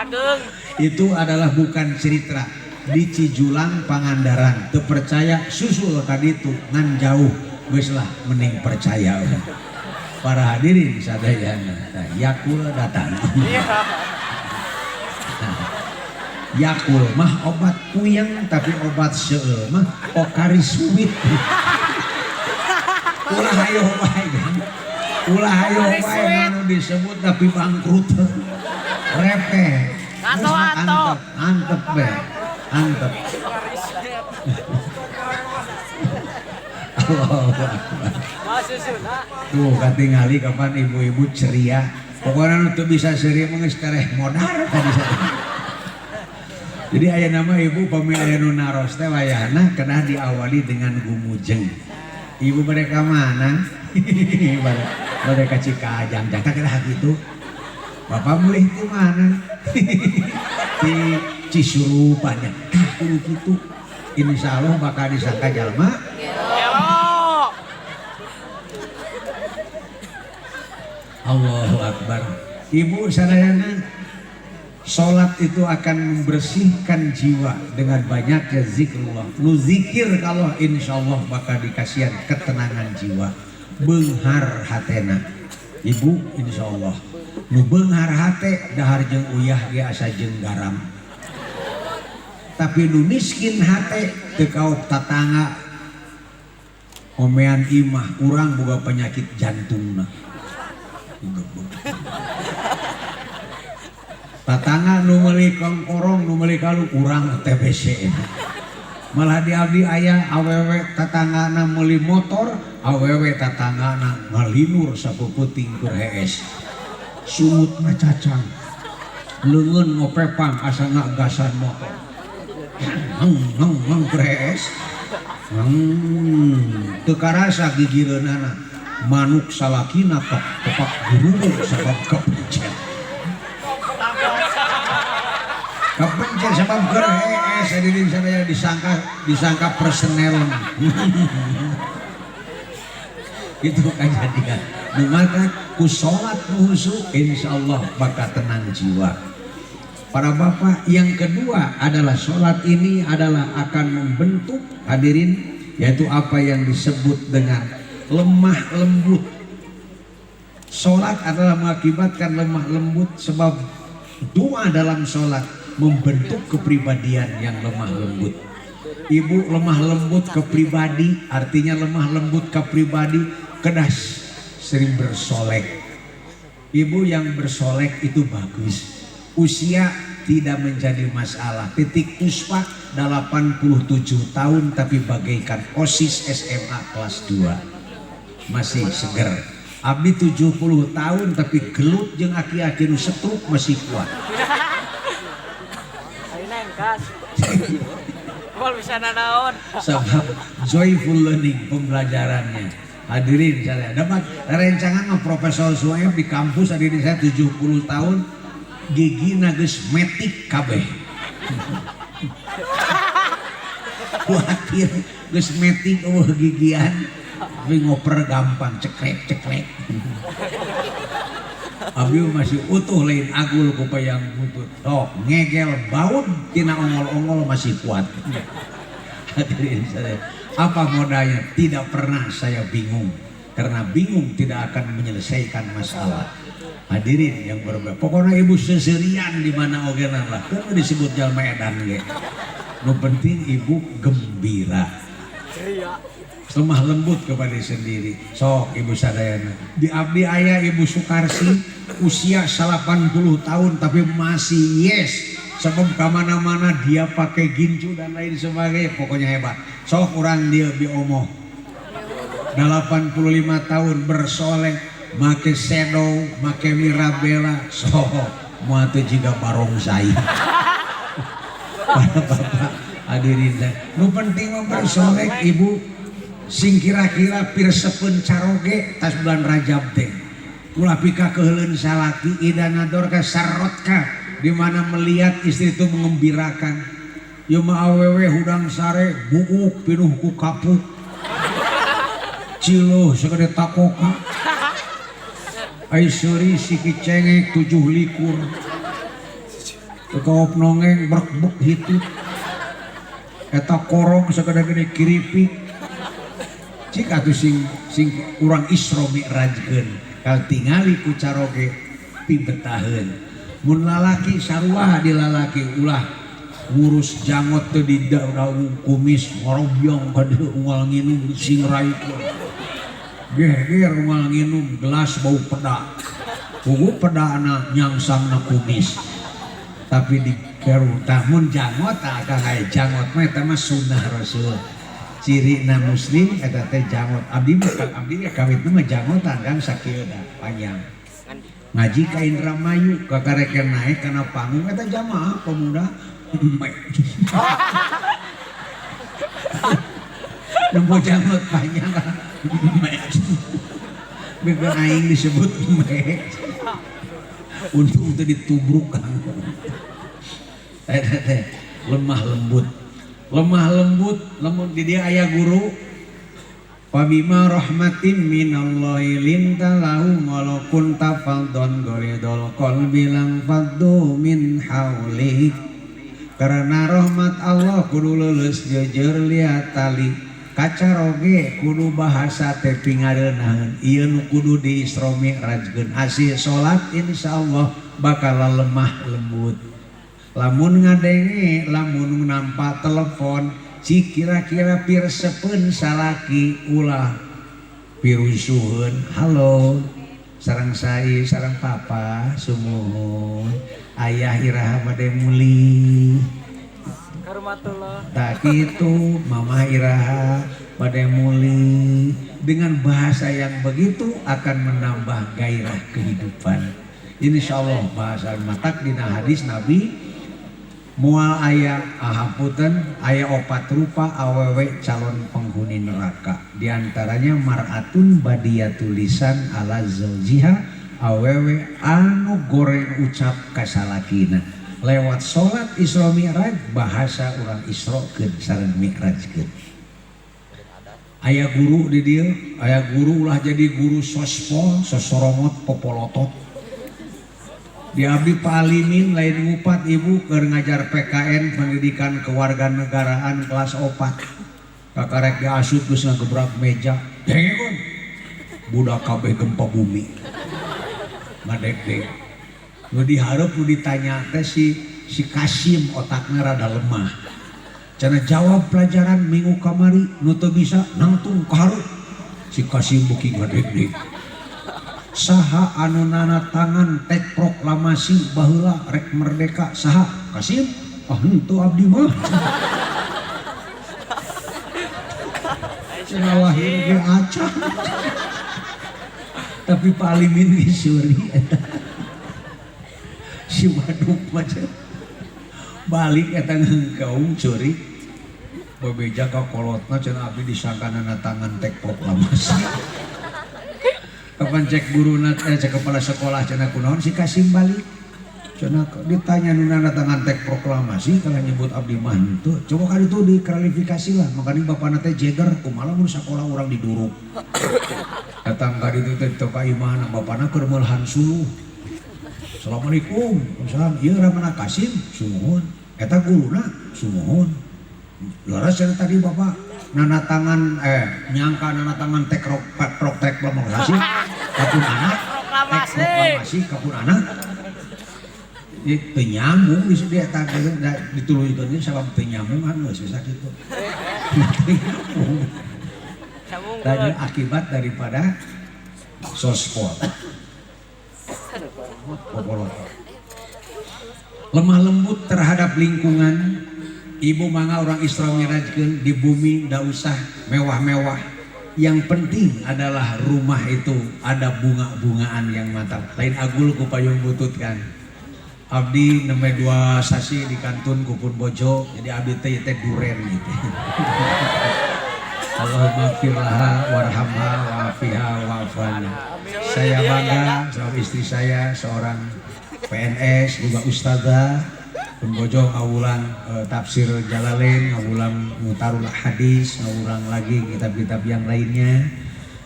Ageung. Itu adalah bukan cerita di Cijulang, Pangandaran. Terpercaya susul tadi itu ngan jauh, geus lah mending percaya. Para hadirin sadayana, nah, Yakul datang. Iya. Yakul mah obat puyeng, tapi obat seueul mah Pocari Sweat. Ulah hayo wae kan. Ulah hayo Pocari wae Sweat. Anu disebut tapi bangkrut. Repeh. Ato-ato. Antep, antep be. Antep. Allahu Akbar. Mah susuna. Tuh katingali kapan ibu-ibu ceria. Pokoknya nu teu bisa ceria mah geus kareh modar tadi saya. Jadi aya nama ibu pami aya nu naros teh wayahna kedah diawali dengan gumujeng. Ibu mereka mana? Mereka Cikajang, jang tah kedah kitu. Bapak mulih ti mana? Di Cisurupan nya. Tah kudu kitu. Insya Allah bakal disangka jalma. Gelo. Allahu Akbar. Ibu sadayana, salat itu akan membersihkan jiwa dengan banyaknya zikrullah. Nu zikir kalau insya Allah bakal dikasihan ketenangan jiwa. Beunghar hatena. Ibu insya Allah. Nu beunghar hate dahar jeung uyah ge asa jeung garam. Tapi nu miskin hate teu kaop tatangga. Omean imah urang boga penyakit jantungna. Tatangga nu meuli kongkorong, nu meuli kalu urang TBC. Malah di abdi aya awewe tatanggana meuli motor, awewe tatanggana ngalinur sapeupeting keur hees. Sumutna cacang. Leungeun ngopepang asa ngagasan motor. Heng heng heng keur hees. Teu karasa gigireunana. Manuk salakina kepak gurung sabab kepencet. Kepencet sabab keur hees hadirin sadaya disangka personel. Itu kejadian. Nu maka ku salat nu khusyuk insyaallah bakal tenang jiwa. Para bapak, yang kedua adalah salat ini adalah akan membentuk hadirin, yaitu apa yang disebut dengan lemah lembut. Salat adalah mengakibatkan lemah lembut sebab doa dalam salat membentuk kepribadian yang lemah lembut. Ibu lemah lembut ke pribadi, artinya lemah lembut ke pribadi, kedas sering bersolek. Ibu yang bersolek itu bagus. Usia tidak menjadi masalah. Titik Puspa 87 tahun tapi bagaikan OSIS SMA kelas 2. Masih seger. Abdi 70 tahun tapi gelut jeung aki-aki nu setruk masih kuat. Ayeuna engkas. Moal bisa nanaon. Sebab joyful learning pembelajarannya. Hadirin saya dapat rencangan mah Profesor Suhaib di kampus hadirin saya 70 tahun gigi geus metik kabeh. Kuatir geus metik eueuh gigian tapi ngoper gampang cekrek-cekrek. Abi masih utuh lain agul ku payang butut. Sok ngegel baut tina ongol-ongol masih kuat. Hadirin saya, apa modalnya? Tidak pernah saya bingung. Karena bingung tidak akan menyelesaikan masalah. Hadirin yang berbahagia, pokoknya ibu seserian di mana oge lah, kan disebut jalma edan ge. Nu penting ibu gembira. Ceria. Lemah lembut kepada diri sendiri. Sok ibu sadayana. Di abdi aya Ibu Sukarsi usia 80 tahun tapi masih yes. Sebab kemana-mana dia pakai gincu dan lain sebagainya, pokoknya hebat. Sok urang dia biomoh. 85 tahun bersolek, make shadow, make mirabella, sok moal teu jiga barongsai. Para bapak hadirin, nu penting mah bersolek ibu. Sing kira-kira pirsepeun caroge tas bulan Rajab teh. Ulah pika keuheuleun salaki ida nador ka sarotka di mana melihat istri itu mengembirakan. Ieu mah awewe hudang sare buuk pinuh ku kapuk. Ciluh sagede takoka. Ai seuri siki cengek 7 likur. Teu nongeng brek-brek hitut. Eta korong sagede-gede kiripik. Cik atuh sing sing urang Isra Mi'rajkeun. Kal tingali ku caroge pibetaheun. Mun lalaki sarua di lalaki ulah ngurus jangot teu di daung kumis ngorobyong ka dieu unggal nginum sing raikeun. Geger unggal nginum gelas bau peda. Puguh pedana nyangsangna kumis. Tapi di tah mun jangot tah akang aya jangot mah eta mah sunnah Rasul. Cirina muslim eta teh jangot. Abdi mah abdi ge kawitna mah jangotan Kang sakieu da panjang. Ngaji ka Indramayu kakarek naek kana panggung eta jamaah pemuda. Nempo jangot panjang bebeun aing disebut mek. Untung teu ditubruk Kang. Eta teh lemah lembut. Lemah lembut lamun di dieu aya guru Fabima rahmatin minallahi linta lahum walau kunta faddan ghalidhal qalbi lang faddu min haulik. Karena rahmat Allah kudu leuleus jeujeur liat tali. Kacaroge kudu bahasa teh pingareunaheun. Ieu nu kudu di Isra Mi'rajkeun. Hasil salat insyaallah bakal lemah lembut. Lamun ngadenge, lamun nampa telepon, cik kira-kira pirsepeun salaki ulah pirusuheun. Halo, sareng sai, sareng papa, sumuhun. Ayah iraha bade mulih. Karmatullah. Tak kitu, mamah iraha bade mulih. Dengan bahasa yang begitu akan menambah gairah kehidupan. Insyaallah bahasa matak dina hadis Nabi moal aya ahapunten aya opat rupa awewe calon penghuni neraka. Di antaranya mar'atun badiyatul lisan ala zaujiha, awewe anu goreng ucap ka salakina. Lewat salat Isra Mi'raj bahasa urang Israkeun sareng Mi'rajkeun. Aya guru di dieu, aya guru ulah jadi guru sospol, sosoromot, popolotot. Di abdi Pak Alimin lain ngupat ibu keur ngajar PKN pendidikan kewarganegaraan kelas 4. Kakarek diasup geus ngagebrak meja. Dengekeun. Budak kabeh gempa bumi. Ngadegdeg. Nu dihareup nu ditanya teh si Kasim otakna rada lemah. Cenah jawab pelajaran minggu kamari nu teu bisa nangtung ka hareup. Si Kasim beuki ngadegdeg. Saha anu nana tangan tek proklamasi baheula rek merdeka saha Kasim? Ah henteu abdi mah. Cenah lahir ge acan. Tapi Pak Alimin geus seuri eta. Si waduk mah balik eta ngengkaung seuri. Bebeja ka kolotna cenah abdi disangka nana tangan tek proklamasi. Kapan cek guruna cek kepala sekolah cenah kunaon si Kasim balik. Cenah ditanya nu nana tangan tek proklamasi kalau nyebut abdi mah henteu. Coba kali itu diklarifikasi lah. Makanya bapana teh jeger kumaha mun sakola urang diduruk. Datang ka ditu teh teu ka imahna bapana keur meulhan suluh. Assalamualaikum. Waalaikumsalam. Ieu ramana Kasim sumuhun. Eta guruna sumuhun. Leres cenah tadi bapak nana tangan nyangka nana tangan tek prok tek proklamasi kapun anak tek proklamasi kapun anak teu nyambung di dia eta dituluykeun ge sabab teu nyambung kan geus bisa kitu. Tadi akibat daripada sospol. Lemah lembut terhadap lingkungan. Ibu mangga orang Isra Mi'rajkeun di bumi ndak usah mewah-mewah. Yang penting adalah rumah itu ada bunga-bungaan yang mantap. Lain agul ku payung butut kan. Abdi nembe 2 sasi di kantun ku pun bojo, jadi abdi teh teh duren gitu. Allahumma firlaha warhamha wa'afiha wa'afana. Saya bangga sama istri saya seorang PNS juga ustazah. Pun bojo ngawulang tafsir Jalalain, ngawulang Mutarul Hadis, ngawulang lagi kitab-kitab yang lainnya.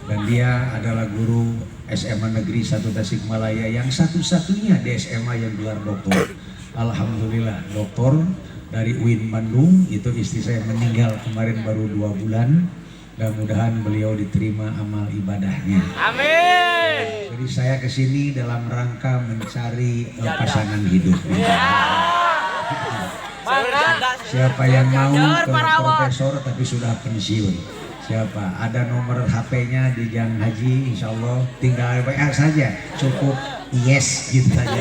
Dan dia adalah guru SMA Negeri 1 Tasikmalaya yang satu-satunya di SMA yang gelar doktor. Alhamdulillah, doktor dari UIN Bandung. Itu istri saya meninggal kemarin baru 2 bulan. Mudah-mudahan beliau diterima amal ibadahnya. Amin. Jadi saya kesini dalam rangka mencari pasangan hidup. Mangga. Siapa yang mau Jalur ke parawat. Profesor tapi sudah pensiun? Siapa? Ada nomor HP-nya di Jang Haji, insya Allah tinggal WA saja. Cukup yes gitu saja.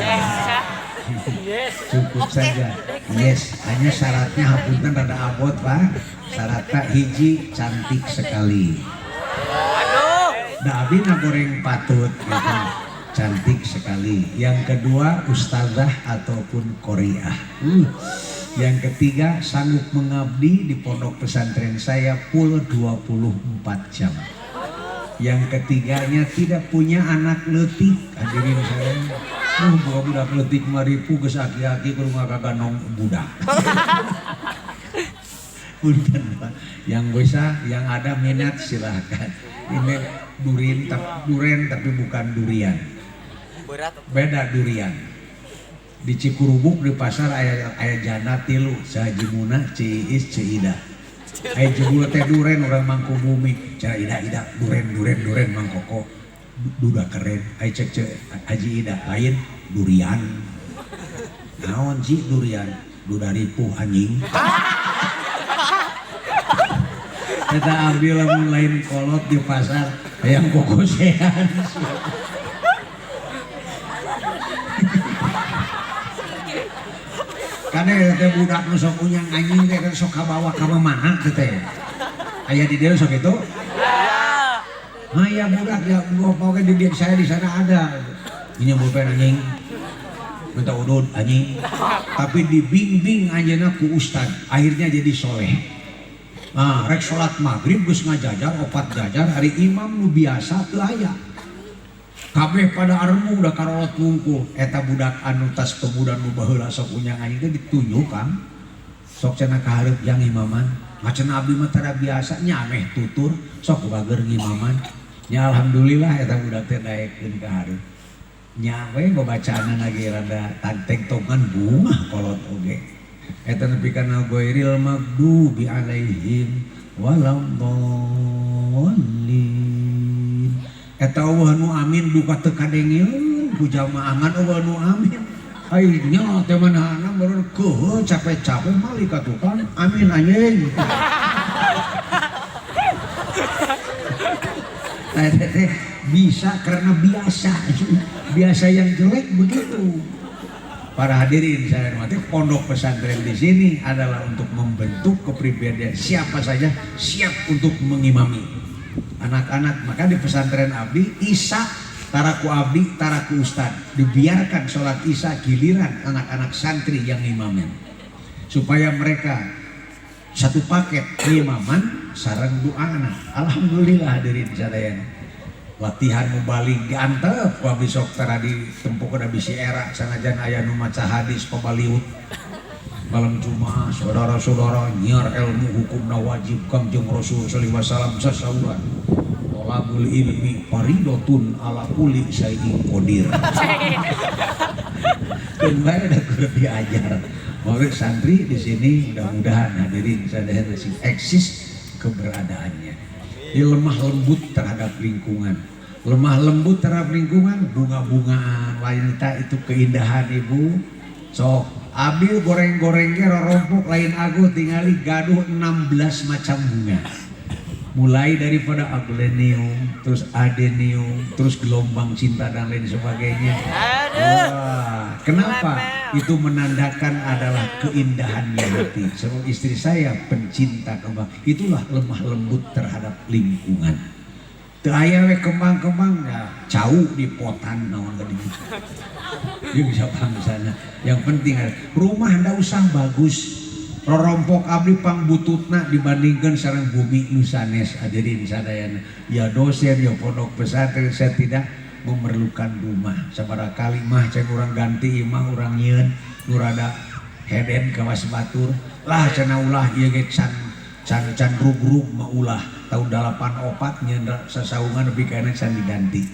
Yes. Cukup saja. Yes. Hanya syaratnya, hapunten rada abot, Pak. Syaratnya hiji, cantik sekali. Aduh. Da abi na goreng patut gitu. Cantik sekali. Yang kedua, ustazah ataupun qoriah. Yang ketiga, sanggup mengabdi di pondok pesantren saya full 24 jam. Yang ketiganya, tidak punya anak leutik. Hadirin saya. Buka budak leutik maripu geus aki-aki kudu ngagaganong budak. Punten, Pak. Yang bisa, yang ada minat silahkan. Ini durin, duren tapi bukan durian. Berat. Beda durian. Di Cikurubuk di pasar aya aya janda tilu, Haji Muna, Ciis, Ciida. Aya jebul teh duren orang Mangkubumi. Cara Ida Ida duren duren duren Mangkoko. Duda keren. Aya cek cek Haji Ida lain durian. Naon sih durian? Duda ripuh anjing. Kita ambil lamun lain kolot di pasar hayang kokosean. Karena teh budak nu sok unyang anjing teh kan sok kabawa ka mana teh teh. Aya di dieu sok itu. Nah ya budak ya pokoknya di dia saya di sana ada. Ini pulpen anjing. Minta udud anjing. Tapi dibimbing anjeunna ku ustad, akhirnya jadi soleh. Nah, rek salat maghrib geus ngajajar opat jajar, hari imam nu biasa teu aya. Kabeh pada aremu udah karolot wungkul. Eta budak anu tas pemuda nu baheula sok unyang anjing teh ditunjuk Kang. Sok cenah ka hareup yang imaman. Macenah abdi mah tara biasa nya ameh tutur sok bager ngimaman. Nya alhamdulillah eta budak teh daekeun ka hareup. Nya we babacaanna lagi rada tanteng-tongan bungah kolot oge. Eta nepi kana ghairil maghdubi alaihim waladdallin. Eta euweuh nu amin duka teu kadengeun ku jamaah ngan euweuh nu amin. Ai nya teh manehna baru keuheuh capek-capek malik atuh kan amin anjing. Nah, teh bisa karena biasa. Biasa yang jelek begitu. Para hadirin saya hormati, pondok pesantren di sini adalah untuk membentuk kepribadian siapa saja siap untuk mengimami. Anak-anak, maka di pesantren abdi Isya tara ku abdi, tara ku ustad, dibiarkan sholat Isya giliran anak-anak santri yang ngimamin. Supaya mereka satu paket ngimaman sareng doana. Alhamdulillah, hadirin sadayana. Latihan mubalig diantep ku abdi sok tara ditempuh kana bisi era sanajan aya nu maca hadis pabaliut. Malam Jumat, saudara-saudara, nyiar ilmu hukumna wajib Kangjeng Rasul sallallahu alaihi wasallam sasauran. Tolabul ilmi faridotun ala kulli syai'in qadir. Keun bae da kudu diajar. Maka santri di sini mudah-mudahan hadirin sadaya sing eksis keberadaannya. Di lemah lembut terhadap lingkungan. Lemah lembut terhadap lingkungan, bunga-bungaan, wanita itu keindahan ibu. Sok abdi goreng-goreng ge rorompok lain aguh tingali gaduh 16 macam bunga. Mulai daripada aglenium, terus adenium, terus gelombang cinta dan lain sebagainya. Aduh. Wah, kenapa? Itu menandakan adalah keindahannya hati. Sebab istri saya pencinta kembang. Itulah lemah lembut terhadap lingkungan. Teu aya we kembang-kembang ya cau di potan naon tadi. Dia bisa sana. Yang penting ada rumah ndak usah bagus. Rorompok abdi pangbututna dibandingkan sareng bumi nu sanes hadirin sadayana. Ya dosen ya pondok pesantren saya tidak memerlukan rumah. Sabaraha kali mah cek urang ganti imah urang nyieun nu rada heden kawas batur. Lah cenah ulah ieu ge can can can rug-rug mah ulah tahun 84 nyieun sasaungan nepi ka can diganti.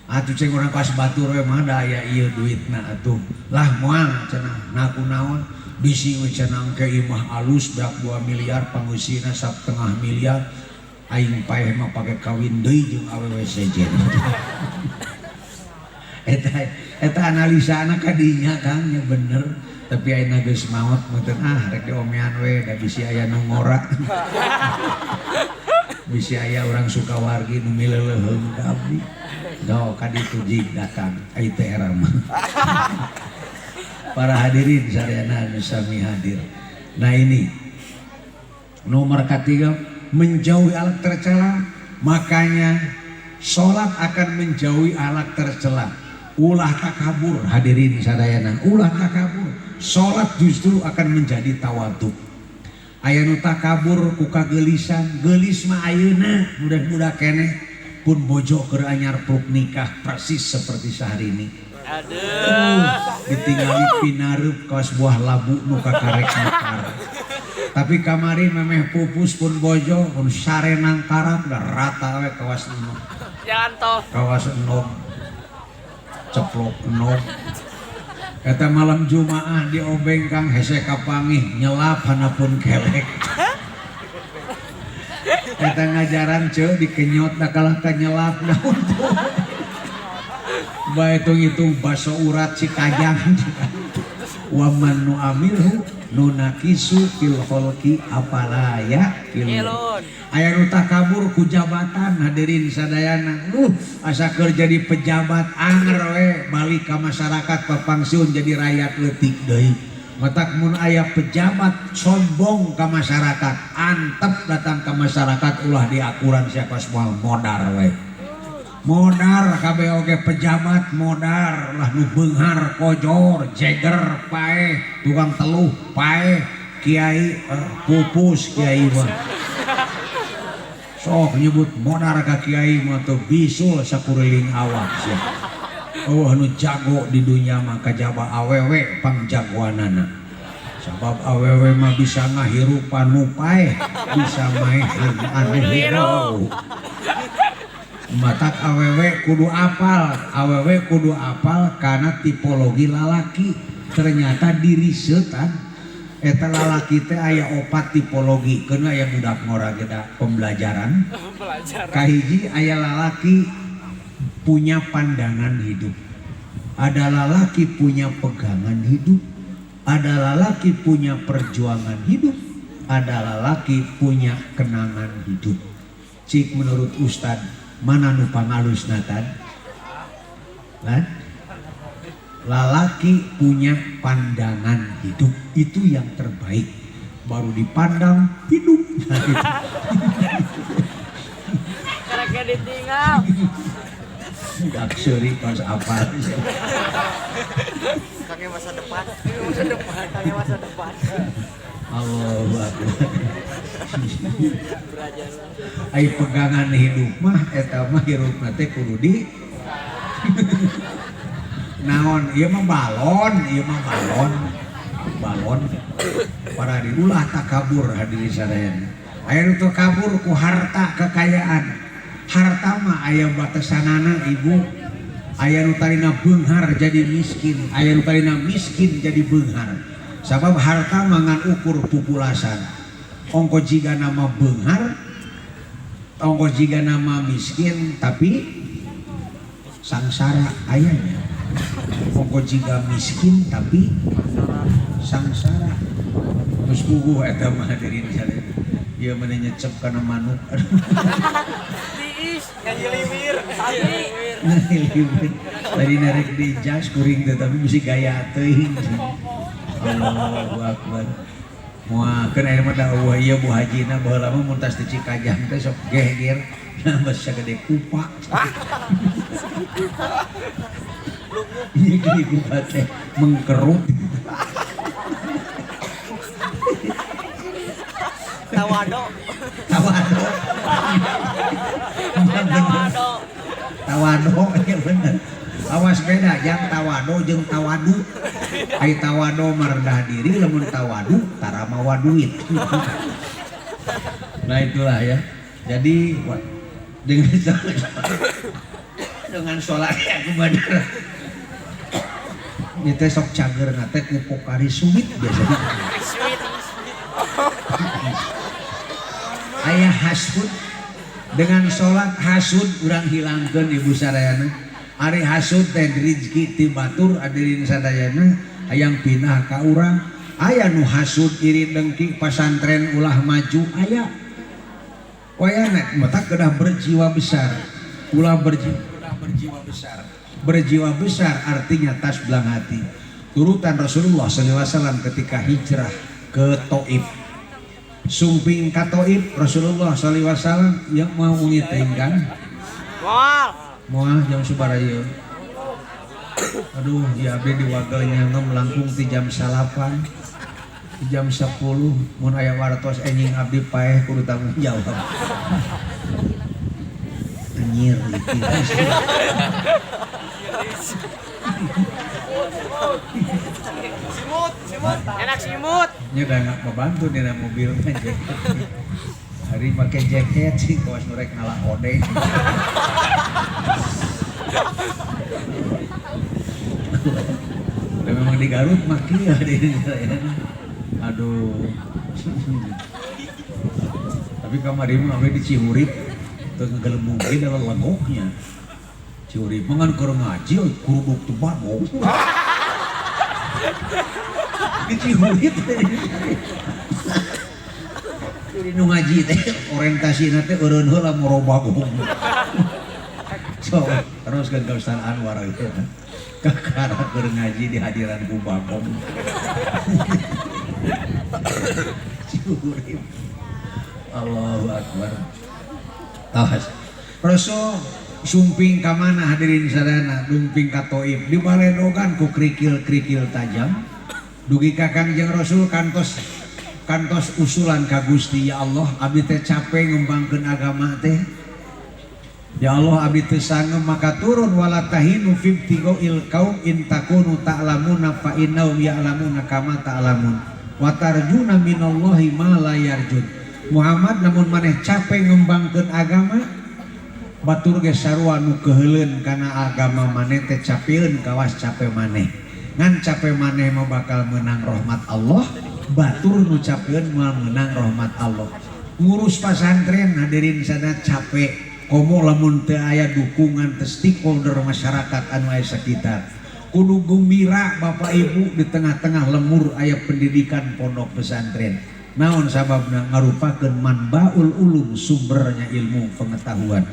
Atuh ceng urang kawas batur we mah da aya ieu duitna atuh. Lah moal cenah, nah kunaon bisi we cenah engke imah alus beak 2 miliar pangeusina 1,5 miliar aing paeh mah pake kawin deui jeung awewe sejen. Eta eta analisana ka dinya Kang nya bener, tapi ayeuna geus maot meuteun ah rek diomean we da bisi aya nu ngora. Bisi aya urang Sukawargi nu mileleuheung ka abdi. Do ka ditu jig datang ai teh era mah. Para hadirin sadayana anu sami hadir. Nah ini nomor ketiga, menjauhi alat tercela. Makanya sholat akan menjauhi alat tercela. Ulah takabur hadirin sadayana, ulah takabur. Sholat justru akan menjadi tawadhu. Aya nu takabur ku kageulisan, geulis mah ayeuna budak-budak keneh pun bojo keur anyar pruk nikah persis seperti Syahrini. Aduh. Ditinggali pinareup kawas buah labu nu kakarek mekar. Tapi kamari memeh pupus pun bojo pun sarenang karap da rata we kawas enog. Jangan toh. Kawas enog. Ceplok enog. Eta malam Jumaah diobeng Kang hese kapangih nyelap hanapun kelek. Eta ngajaran ceu dikenyot da kalah ka nyelap daun tuh. Bae hitung-hitung baso urat Cikajang. Wa man nu amirhu nunakisu fil kholqi afala yaqilun. Aya nu takabur ku jabatan hadirin sadayana. Asa keur jadi pejabat anger we balik ka masyarakat papangsiun jadi rakyat leutik deui. Matak mun aya pejabat sombong ka masyarakat, antep datang ka masyarakat ulah diakuran siapa semua modar we. Modar kabeh oge pejabat modar lah nu beunghar kojor jeger paeh tukang teluh paeh kiai pupus kiai mah. Sok nyebut modar ka kiai mah teu bisul sakuriling awak sia. Eueuh nu jago di dunya mah kajaba awewe pangjagoanana. Sabab awewe mah bisa ngahirupan nu paeh, bisa maehan anu hirup. Matak awewe kudu apal, awewe kudu apal karena tipologi lalaki. Ternyata diri setan eta lalaki teh aya opat tipologi. Keuna aya budak ngora ge da pembelajaran. Kahiji aya lalaki punya pandangan hidup. Ada lalaki punya pegangan hidup. Ada lalaki punya perjuangan hidup. Ada lalaki punya kenangan hidup. Cik menurut Ustad mana nu pangalusna tad? Lan? Lalaki punya pandangan hidup itu yang terbaik. Baru dipandang hidup. Karena ditinggal. Budak seuri pas apa? Kakek masa depan. Masa depan. Kakek masa depan. Allahu Akbar. Ai pegangan hidup mah eta mah hirupna teh kudu di naon ieu mah balon, ieu mah balon. Balon para diulah takabur hadirin sadayana. Aya nu takabur ku harta kekayaan. Harta mah aya batasanana ibu. Aya nu tarina beunghar jadi miskin, aya nu tarina miskin jadi beunghar. Sabab harta mangan ukur pupulasan. Ongko jiga nama beunghar, ongko jiga nama miskin tapi sangsara ayahnya. Ongko jiga miskin tapi sangsara. Terus puguh eta mah hadirin sadaya. Ieu mah nyecep kana manuk. Tiis, ngajiliwir, sami. Ngajiliwir. Tadi narik di jas kuring teh tapi bisi gaya teuing. Allahu Akbar. Moal keun aya mah da eueuh ieu Bu Hajina baheula mah mun tas di Cikajang teh sok geger nambah sagede kupa. Ieu gede kupa teh mengkerut. Tawado. Tawado. Tawado. Tawado ya bener. Awas beda yang tawado jeung tawadu. Ai tawado merendah diri, lamun tawadu tara mawa duit. Nah itulah ya. Jadi dengan Dengan sholat ya bener. Ini teh sok cager na teh ku Pocari Sweat biasanya. Sweet. Aya hasud dengan sholat, hasud urang hilangkeun, ibu sadayana. Ari hasud teh rizki ti batur, hadirin sadayana, hayang pindah ka urang. Aya nu hasud, iri dengki, pasantren ulah maju aya. Wayana mata kedah berjiwa besar, ulah berjiwa, kedah berjiwa besar. Berjiwa besar artinya tas belang hati. Turutan Rasulullah SAW ketika hijrah ke Taif, sumping ka Taif, Rasulullah SAW yang mau ngiting kan. Moal. Moal jam sabaraha ieu? Aduh ya, abdi di wagel nyangem langkung ti jam 9, di jam 10. Mun aya wartos enjing abdi paeh kudu tanggung jawab. Anjir gitu. Simut, simut. Enak simut. Nya da nggak membantu dina mobil mah jaket. Hari pakai jaket sih kawas nu rek ngala odeng. Da memang di Garut mah kieu di. Aduh. Tapi kamari mah abdi di Cihurip teu ngagelembung ge da legoknya. Cihurip mah ngan keur ngaji kuruduk teu bagong. Di Cihurip jadi nu ngaji teh orientasina teh eureun heula moro bagong. So, terus kan ka Ustaz Anwar gitu. Kakara keur ngaji di hadiran ku bagong. Cihurip. Allahu Akbar. Tawas. Rasul sumping ka mana, hadirin sadayana? Dumping ka Taif, dibaledogan ku kerikil-kerikil tajam. Dugi ka Kangjeng Rasul kantos kantos usulan ka Gusti, "Ya Allah, abdi teh capek ngembangkeun agama teh. Ya Allah, abdi teu sangem." Maka turun wala tahinu fibtighail qaum in takunu ta'lamuna fa innahum ya'lamuna kama ta'lamun wa tarjuna minallahi ma la yarjun. Muhammad, lamun maneh capek ngembangkeun agama, batur ge sarua nu keuheuleun kana agama maneh teh capeun kawas capek maneh. Ngan capek maneh mah bakal menang rahmat Allah, batur nu capeun moal menang rahmat Allah. Ngurus pasantren, hadirin sana, capek, komo lamun teu aya dukungan teh stakeholder masyarakat anu aya sekitar. Kudu gembira Bapak Ibu, di tengah-tengah lemur aya pendidikan pondok pesantren. Naon sababna? Ngarupakeun manbaul ulum, sumbernya ilmu pengetahuan,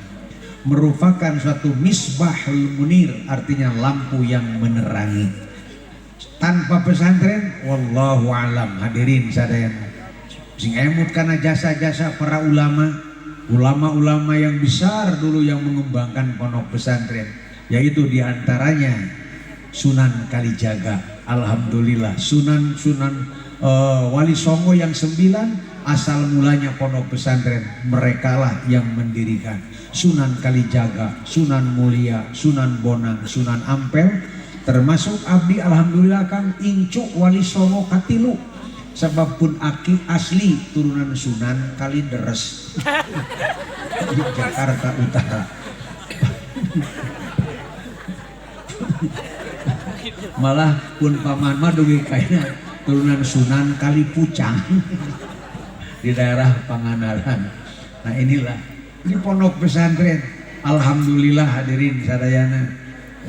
merupakan suatu misbahul munir, artinya lampu yang menerangi. Tanpa pesantren, wallahu alam, hadirin sadayana, sing emut karena jasa-jasa para ulama, ulama-ulama yang besar dulu yang mengembangkan pondok pesantren, yaitu diantaranya Sunan Kalijaga. Alhamdulillah, Sunan Sunan Wali Songo yang 9, asal mulanya pondok pesantren merekalah yang mendirikan. Sunan Kalijaga, Sunan Mulia, Sunan Bonang, Sunan Ampel, termasuk abdi. Alhamdulillah Kang, incu Wali Songo katilu, sebab pun aki asli turunan Sunan Kalideres di Jakarta Utara. Malah pun paman mah dugi kayaknya turunan Sunan Kalipucang di daerah Pangandaran. Nah, inilah di pondok pesantren. Alhamdulillah, hadirin sadayana.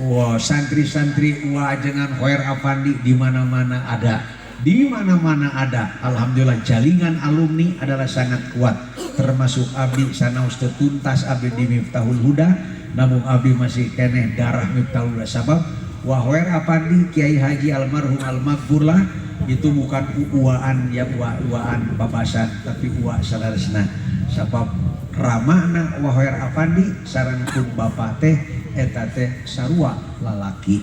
Wah, santri-santri Wa Ajengan Khoer Afandi di mana-mana ada. Di mana-mana ada. Alhamdulillah, jaringan alumni adalah sangat kuat. Termasuk abdi, sanaos teu tuntas abdi di Miftahul Huda, namun abdi masih keneh darah Miftahul Huda, sabab Wa Khoer Afandi, Kiai Haji almarhum almaghfurlah, itu bukan uaan ya, uaan babasan, tapi ua saleresna, sabab ramana Wa Khoer Afandi sareng pun bapak teh eta teh sarua lalaki.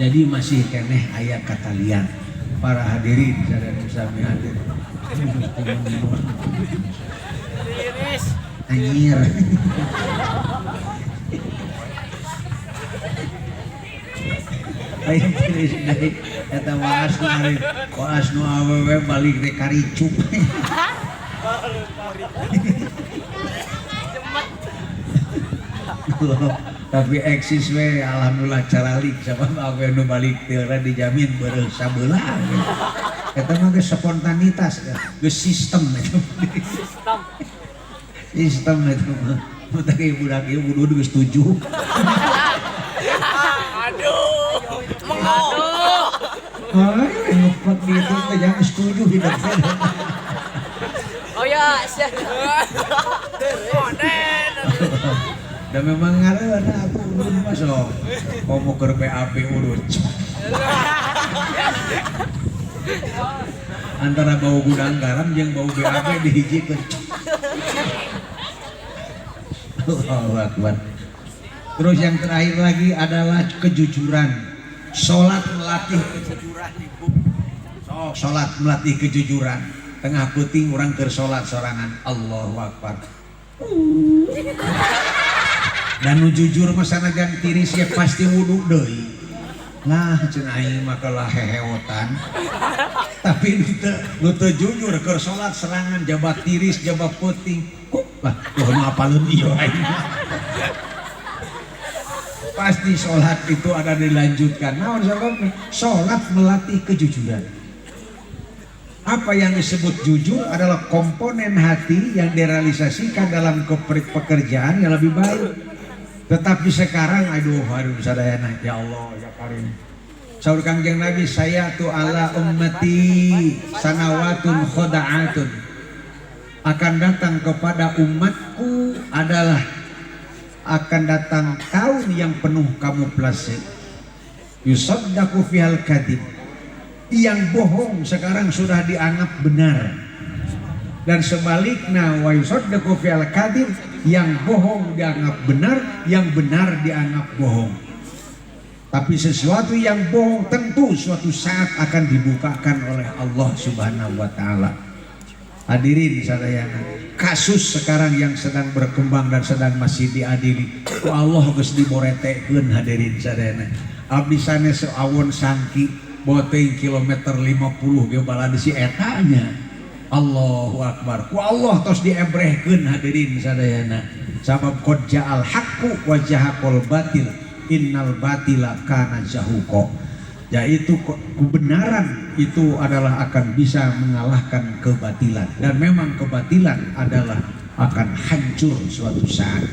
Jadi masih keneh aya katalian. Para hadirin sadaya sami hadir. Tiris. Anjir. Ayo tiris deui eta waas nu ari waas nu awewe balik teh karicup. Cemet. Tapi eksis we, alhamdulillah caralik, sabab apa nu balik teh dijamin beureuh sabelah. Eta mah geus spontanitas, geus sistem eta. Sistem. Sistem eta mah. Mun teh budak ieu wudu geus 7. Aduh. Mengo. Ay, ngeplek di itu teh jangan setuju hidup. Oh ya, siap. Dan memang ngareuna atuh udud mah sok. Komo keur BAB udud. Antara bau gudang garam jeung bau BAB dihijikeun. Allahu Akbar. Terus yang terakhir lagi adalah kejujuran. Salat melatih kejujuran, Ibu. Sok salat melatih kejujuran. Tengah peuting urang keur salat sorangan. Allahu Akbar. Dan nu jujur mah sanajan tiris ya pasti wudu deui. Lah cenah aing mah kalah hehewotan. Tapi nu teu jujur keur salat serangan jabat tiris jabat peuting. Kuk lah tuh nu apaleun ieu aing. Pasti sholat itu ada dilanjutkan. Naon sababna? Sholat melatih kejujuran. Apa yang disebut jujur adalah komponen hati yang direalisasikan dalam pekerjaan yang lebih baik. Tetapi sekarang, aduh, aduh, sadayana, ya Allah, ya Karim. Saur Kangjeng Nabi, saya tu ala ummati sanawatun khoda'atun. Akan datang kepada umatku adalah akan datang tahun yang penuh kamuflase. Yusaddaqu fihal kadhib. Yang bohong sekarang sudah dianggap benar. Dan sebaliknya wa yusaddaqu fihal kadhib, yang bohong dianggap benar, yang benar dianggap bohong. Tapi sesuatu yang bohong tentu suatu saat akan dibukakan oleh Allah Subhanahu wa taala. Hadirin sadayana, kasus sekarang yang sedang berkembang dan sedang masih diadili, ku Allah geus diboretekeun hadirin sadayana. Abdi sanes awon sangki boteng kilometer 50 ge balad si eta nya. Allahu Akbar. Ku Allah tos diebrehkeun hadirin sadayana. Sabab qad ja'al haqqu wa jahaqal batil innal batila kana zahuqa. Yaitu kebenaran itu adalah akan bisa mengalahkan kebatilan, dan memang kebatilan adalah akan hancur suatu saat.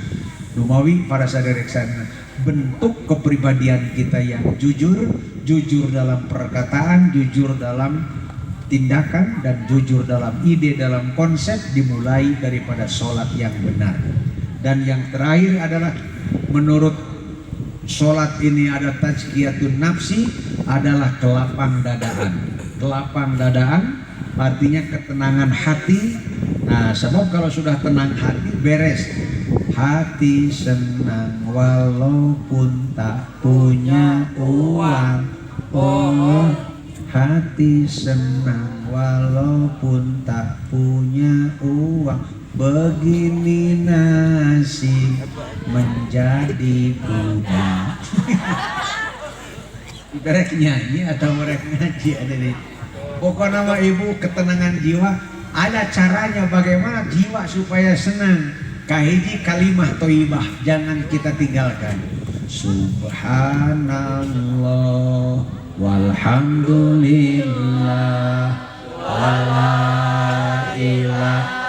Lumawi para saderek sadayana, bentuk kepribadian kita yang jujur, jujur dalam perkataan, jujur dalam tindakan, dan jujur dalam ide, dalam konsep, dimulai daripada sholat yang benar. Dan yang terakhir adalah menurut sholat ini ada tazkiyatun nafsi, adalah kelapang dadaan. Kelapang dadaan artinya ketenangan hati. Nah, sebab kalau sudah tenang hati beres. Hati senang walaupun tak punya uang. Oh, hati senang walaupun tak punya uang. Begini nasib menjadi budak. Mereka nyanyi atau mereka ngaji ada nih. Pokoknya nama ibu ketenangan jiwa, ada caranya bagaimana jiwa supaya senang. Kahiji kalimah thayyibah jangan kita tinggalkan. Subhanallah walhamdulillah wala ilaha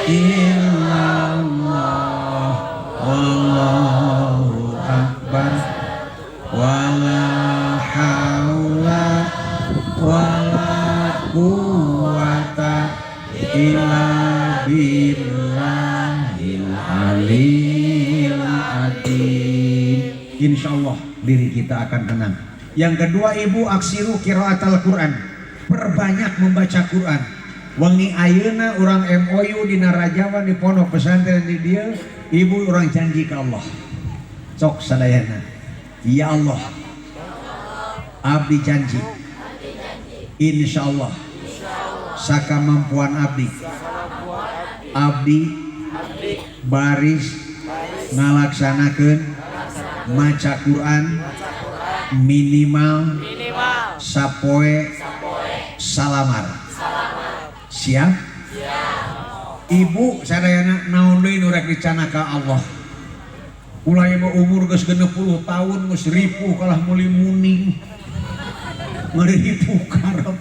illallah wallahu akbar wala haula wala quwata illa billahil aliyil azim. Insyaallah diri kita akan tenang. Yang kedua ibu, aksiru qiraatal Quran, perbanyak membaca Quran. Wengi ayeuna urang MOU di Narajawan di pondok pesantren di dieu, ibu urang janji ke Allah. Sok sadayana. Ya Allah, abdi janji, insyaallah sakamampuan abdi, abdi baris ngalaksanakeun maca Quran minimal sapoe salamar. Siap? Ibu sadayana naon deui nu rek dicana ka Allah? Ulah mah umur geus 60 tahun geus ripuh kalah meuli muning. Ngeripuh karep.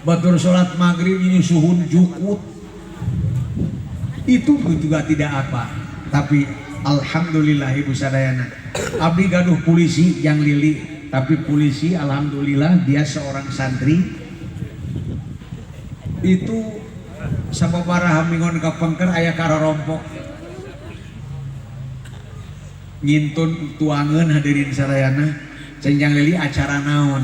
Batur salat maghrib ini suhun jukut. Itu pun juga tidak apa. Tapi alhamdulillah ibu sadayana. Abdi gaduh polisi yang lili, tapi polisi alhamdulillah dia seorang santri. Itu sababaraha minggon ka pengker aya karorompok. Ngintun tuangeun hadirin sadayana, cenjang lili acara naon.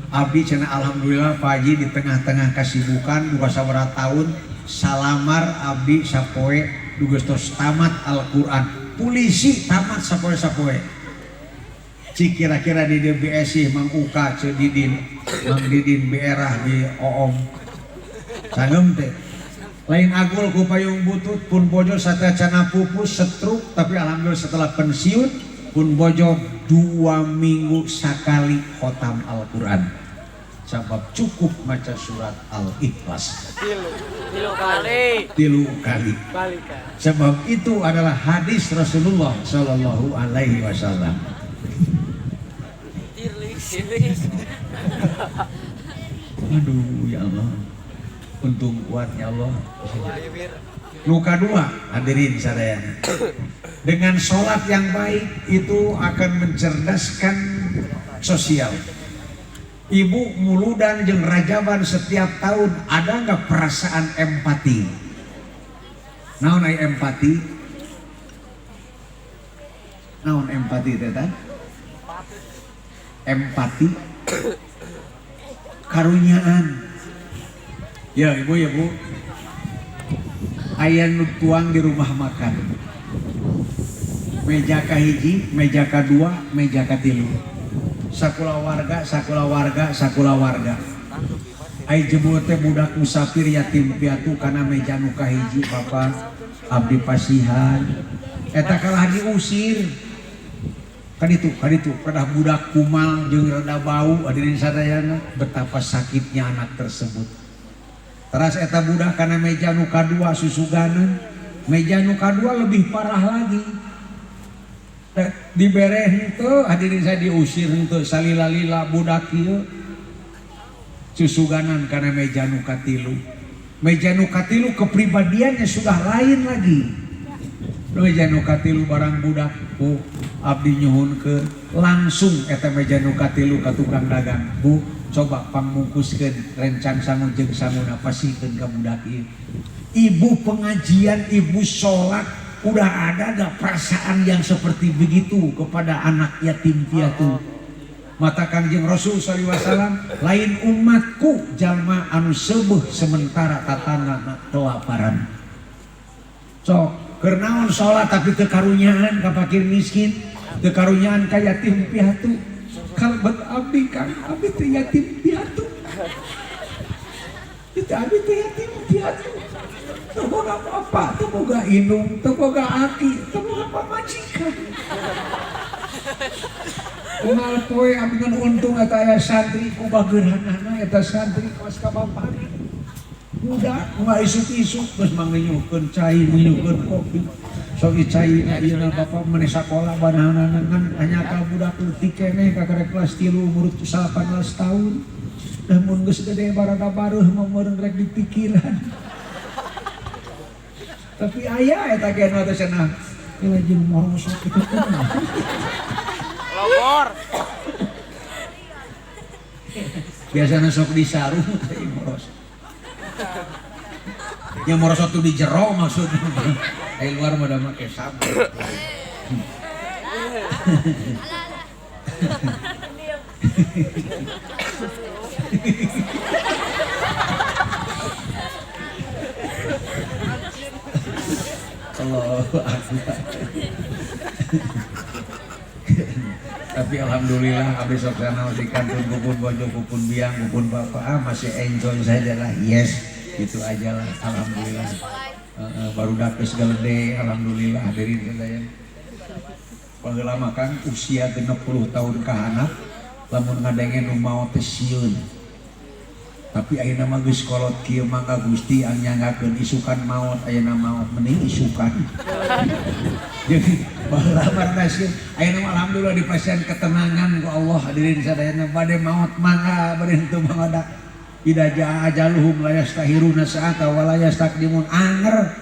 Abdi cenah alhamdulillah Pak Haji di tengah-tengah kesibukan duka sabaraha tahun salamar abdi sapoe duga tos tamat Al-Qur'an. Polisi tamat sapoe-sapoe. Cik kira-kira di DBS Mang Uka ce Didin, Mang Didin beerah di Oom. Sangem teh. Lain agul ku payung butut pun bojo satacana pupus setruk, tapi alhamdulillah setelah pensiun pun bojo 2 minggu sakali khotam Al-Qur'an. Sebab cukup maca surat Al-Ikhlas. Tilu kali. 3 kali. Balikan. Sebab itu adalah hadis Rasulullah Shallallahu Alaihi Wasallam. Aduh ya Allah, untung kuat ya Allah. Luka 2 hadirin sadayana. Dengan sholat yang baik itu akan mencerdaskan sosial. Ibu muludan jeung rajaban setiap tahun ada nggak perasaan empati? Naon ai empati? Naon empati teh? Empati karunyaan. Ya ibu ya bu. Aya nu tuang di rumah makan. Meja kahiji, meja kadua, meja katilu. Sakula warga, sakula warga, sakula warga. Ai jebul teh budak musafir yatim piatu kana meja nu kahiji bapak abdi pasihan. Eta kalah diusir. Kaditu pedah budak kumal jeung rada bau hadirin sadayana, betapa sakitnya anak tersebut. Teras eta budak kana meja nu kadua susuganan, meja nu kadua lebih parah lagi. Dibere henteu hadirin saya diusir henteu salila-lila budak ieu susuganan kana meja nu katilu. Meja nu katilu kepribadiannya sudah lain lagi. Meja nu katilu barang budak bu abdi nyuhunkeun langsung eta meja nu katilu ka tukang dagang. Bu coba pangmungkuskeun rencang sangu jeung sanguna pasihkeun ka budak ieu. Ibu pengajian, ibu sholat udah ada gak perasaan yang seperti begitu kepada anak yatim piatu? Mata Kangjeng Rasul sallallahu alaihi wasallam lain umatku jalma anu seubeut sementara tatangga kelaparan. Sok keur naon salat tapi teu karunyaan ka fakir miskin, teu karunyaan ka yatim piatu. Kalebet abdi Kang, abdi teh yatim piatu. Itu abdi teh yatim piatu. Teu boga bapak, teu boga indung, teu boga aki, teu boga pamajikan. Unggal poe abdi ngan untung eta aya santri ku bageurhanana eta santri kawas ka bapana. Budak unggal isuk-isuk geus mangenyuhkeun cai, ngenyuhkeun kopi. Sok cai na ieu na bapak maneh sakola banahanana ngan hanya ka budak leutik keneh ka karek kelas 3 umur 18 tahun. Dah mun geus gede barada bareuh mah meureun rek dipikiran. Tapi aya eta ge nu teh cenah ieu jeung morosok kitu teh. Logor. Biasana sok disaru teh morosok. Yang morosok tuh di jero maksudnya. Ai luar mah da make sabun. Allahu Akbar. Tapi alhamdulillah abdi sok sanaos di kantun kupun bojo kupun biang kupun bapak, masih enjoy saja lah. Yes, gitu aja lah alhamdulillah. Baru dapet segede alhamdulillah hadirin sadaya. Baheula mah kan usia 60 tahun ka handap lamun ngadenge nu maot teh sieun. Tapi ayeuna mah geus kolot kieu mangga Gusti anyanggakeun isukan maot ayeuna maot mending isukan. Jadi baheula mah nasieun ayeuna mah alhamdulillah dipasihan ketenangan ku Allah hadirin sadayana bade maot mangga bade henteu mangga da. Idza jaa ajaluhum la yastahiruna sa'ata wa la yastaqdimun anger.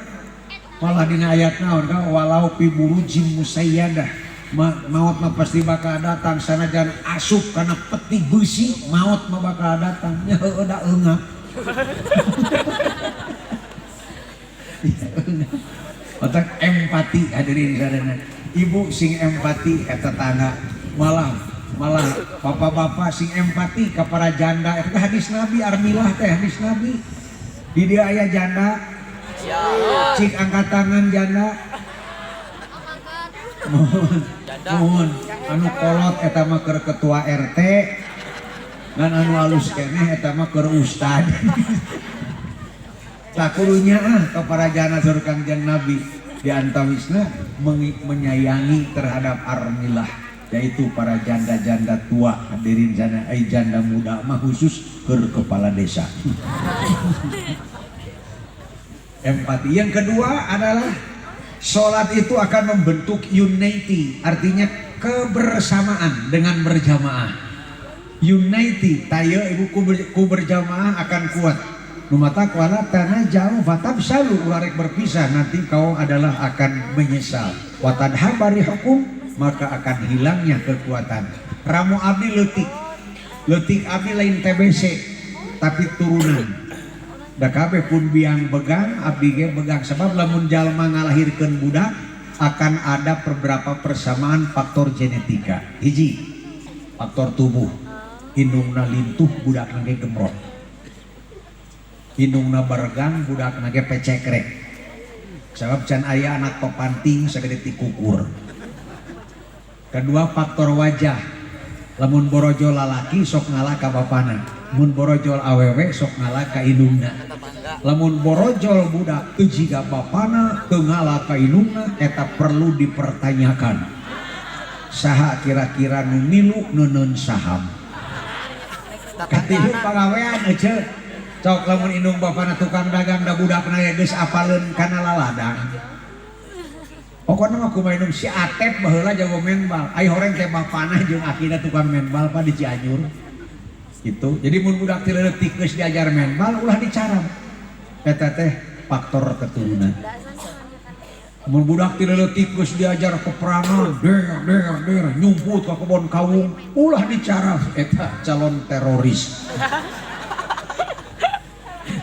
Malah dina ayat naon ka walau fi burujim musayyadah. Maut mah pasti bakal datang sanajan asup kana peti besi maut mah bakal datang nya heueuh da eungap. Otak empati hadirin sadayana. Ibu sing empati ka tetangga, malah malah bapak-bapak sing empati ka para janda. Eta hadis Nabi Armilah teh hadis Nabi. Di dieu aya janda. Cik angkat tangan janda. Mohon, mohon anu kolot eta mah keur ketua RT ngan anu alus keneh eta mah keur ustad. Sakurunya ah ka para janda sur Kangjeng Nabi di antawisna menyayangi terhadap armilah yaitu para janda-janda tua hadirin sana ai janda muda mah khusus keur kepala desa. Empati. Yang kedua adalah sholat itu akan membentuk unity, artinya kebersamaan dengan berjamaah. Unity, tayo ibu ku berjamaah akan kuat. Numata kuala tanah jauh fatabsalu ulah rek berpisah nanti kau adalah akan menyesal. Watadhabari hukum maka akan hilangnya kekuatan. Ramu abdi leutik, leutik abdi lain TBC tapi turunan. Da kabeh pun biang begang abdi ge begang sebab lamun jalma ngalahirkeun budak akan ada beberapa persamaan faktor genetika. Hiji, faktor tubuh. Indungna lintuh budakna ge gemrot. Indungna baregang budakna ge pecekrek. Sebab can aya anak pepanting sagede ti kukur. Kedua faktor wajah. Lamun borojol lalaki sok ngalah ka bapana. Mun borojol awewe sok ngalah ka indungna. Lamun borojol budak teu jiga bapana teu ngalah ka indungna eta perlu dipertanyakan. Saha kira-kira nu milu neuneun saham. Katilu pagawean ece. Cok lamun indung bapana tukang dagang da budakna ge geus apaleun kana laladang. Pokokna mah kumaha indung si Atep baheula jago menbal. Ai horeng teh bapana jeung akina tukang menbal pa di Cianjur. Gitu. Jadi mun budak ti leutik geus diajar menbal ulah dicaram. Eta teh faktor keturunan. Mun budak ti leutik geus diajar peperangan, der der der nyumput ka kebon kawung, ulah dicaram eta calon teroris.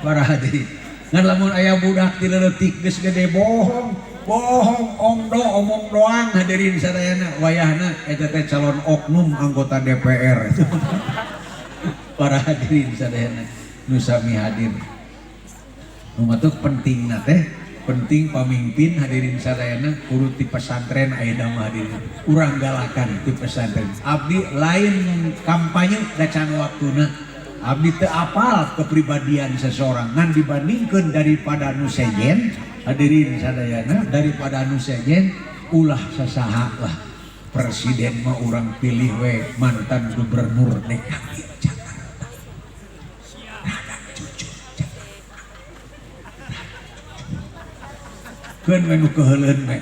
Para hadirin. Ngan lamun aya budak ti leutik geus gede bohong, bohong ongdo omong doang hadirin sadayana wayahna eta teh calon oknum anggota DPR. Para hadirin sadayana nu sami hadir. Nu matuk pentingna teh, penting pamimpin hadirin sadayana kudu ti pesantren ayeuna mah hadirin. Urang galakan ti pesantren. Abdi lain kampanye da can waktuna. Abdi teu apal kepribadian seseorang ngan dibandingkeun daripada nu sejen hadirin sadayana daripada nu sejen ulah sasaha lah. Presiden mah urang pilih we mantan gubernur DKI Jakarta. Rada cucu Jakarta. Keun we nu keuheuleun we.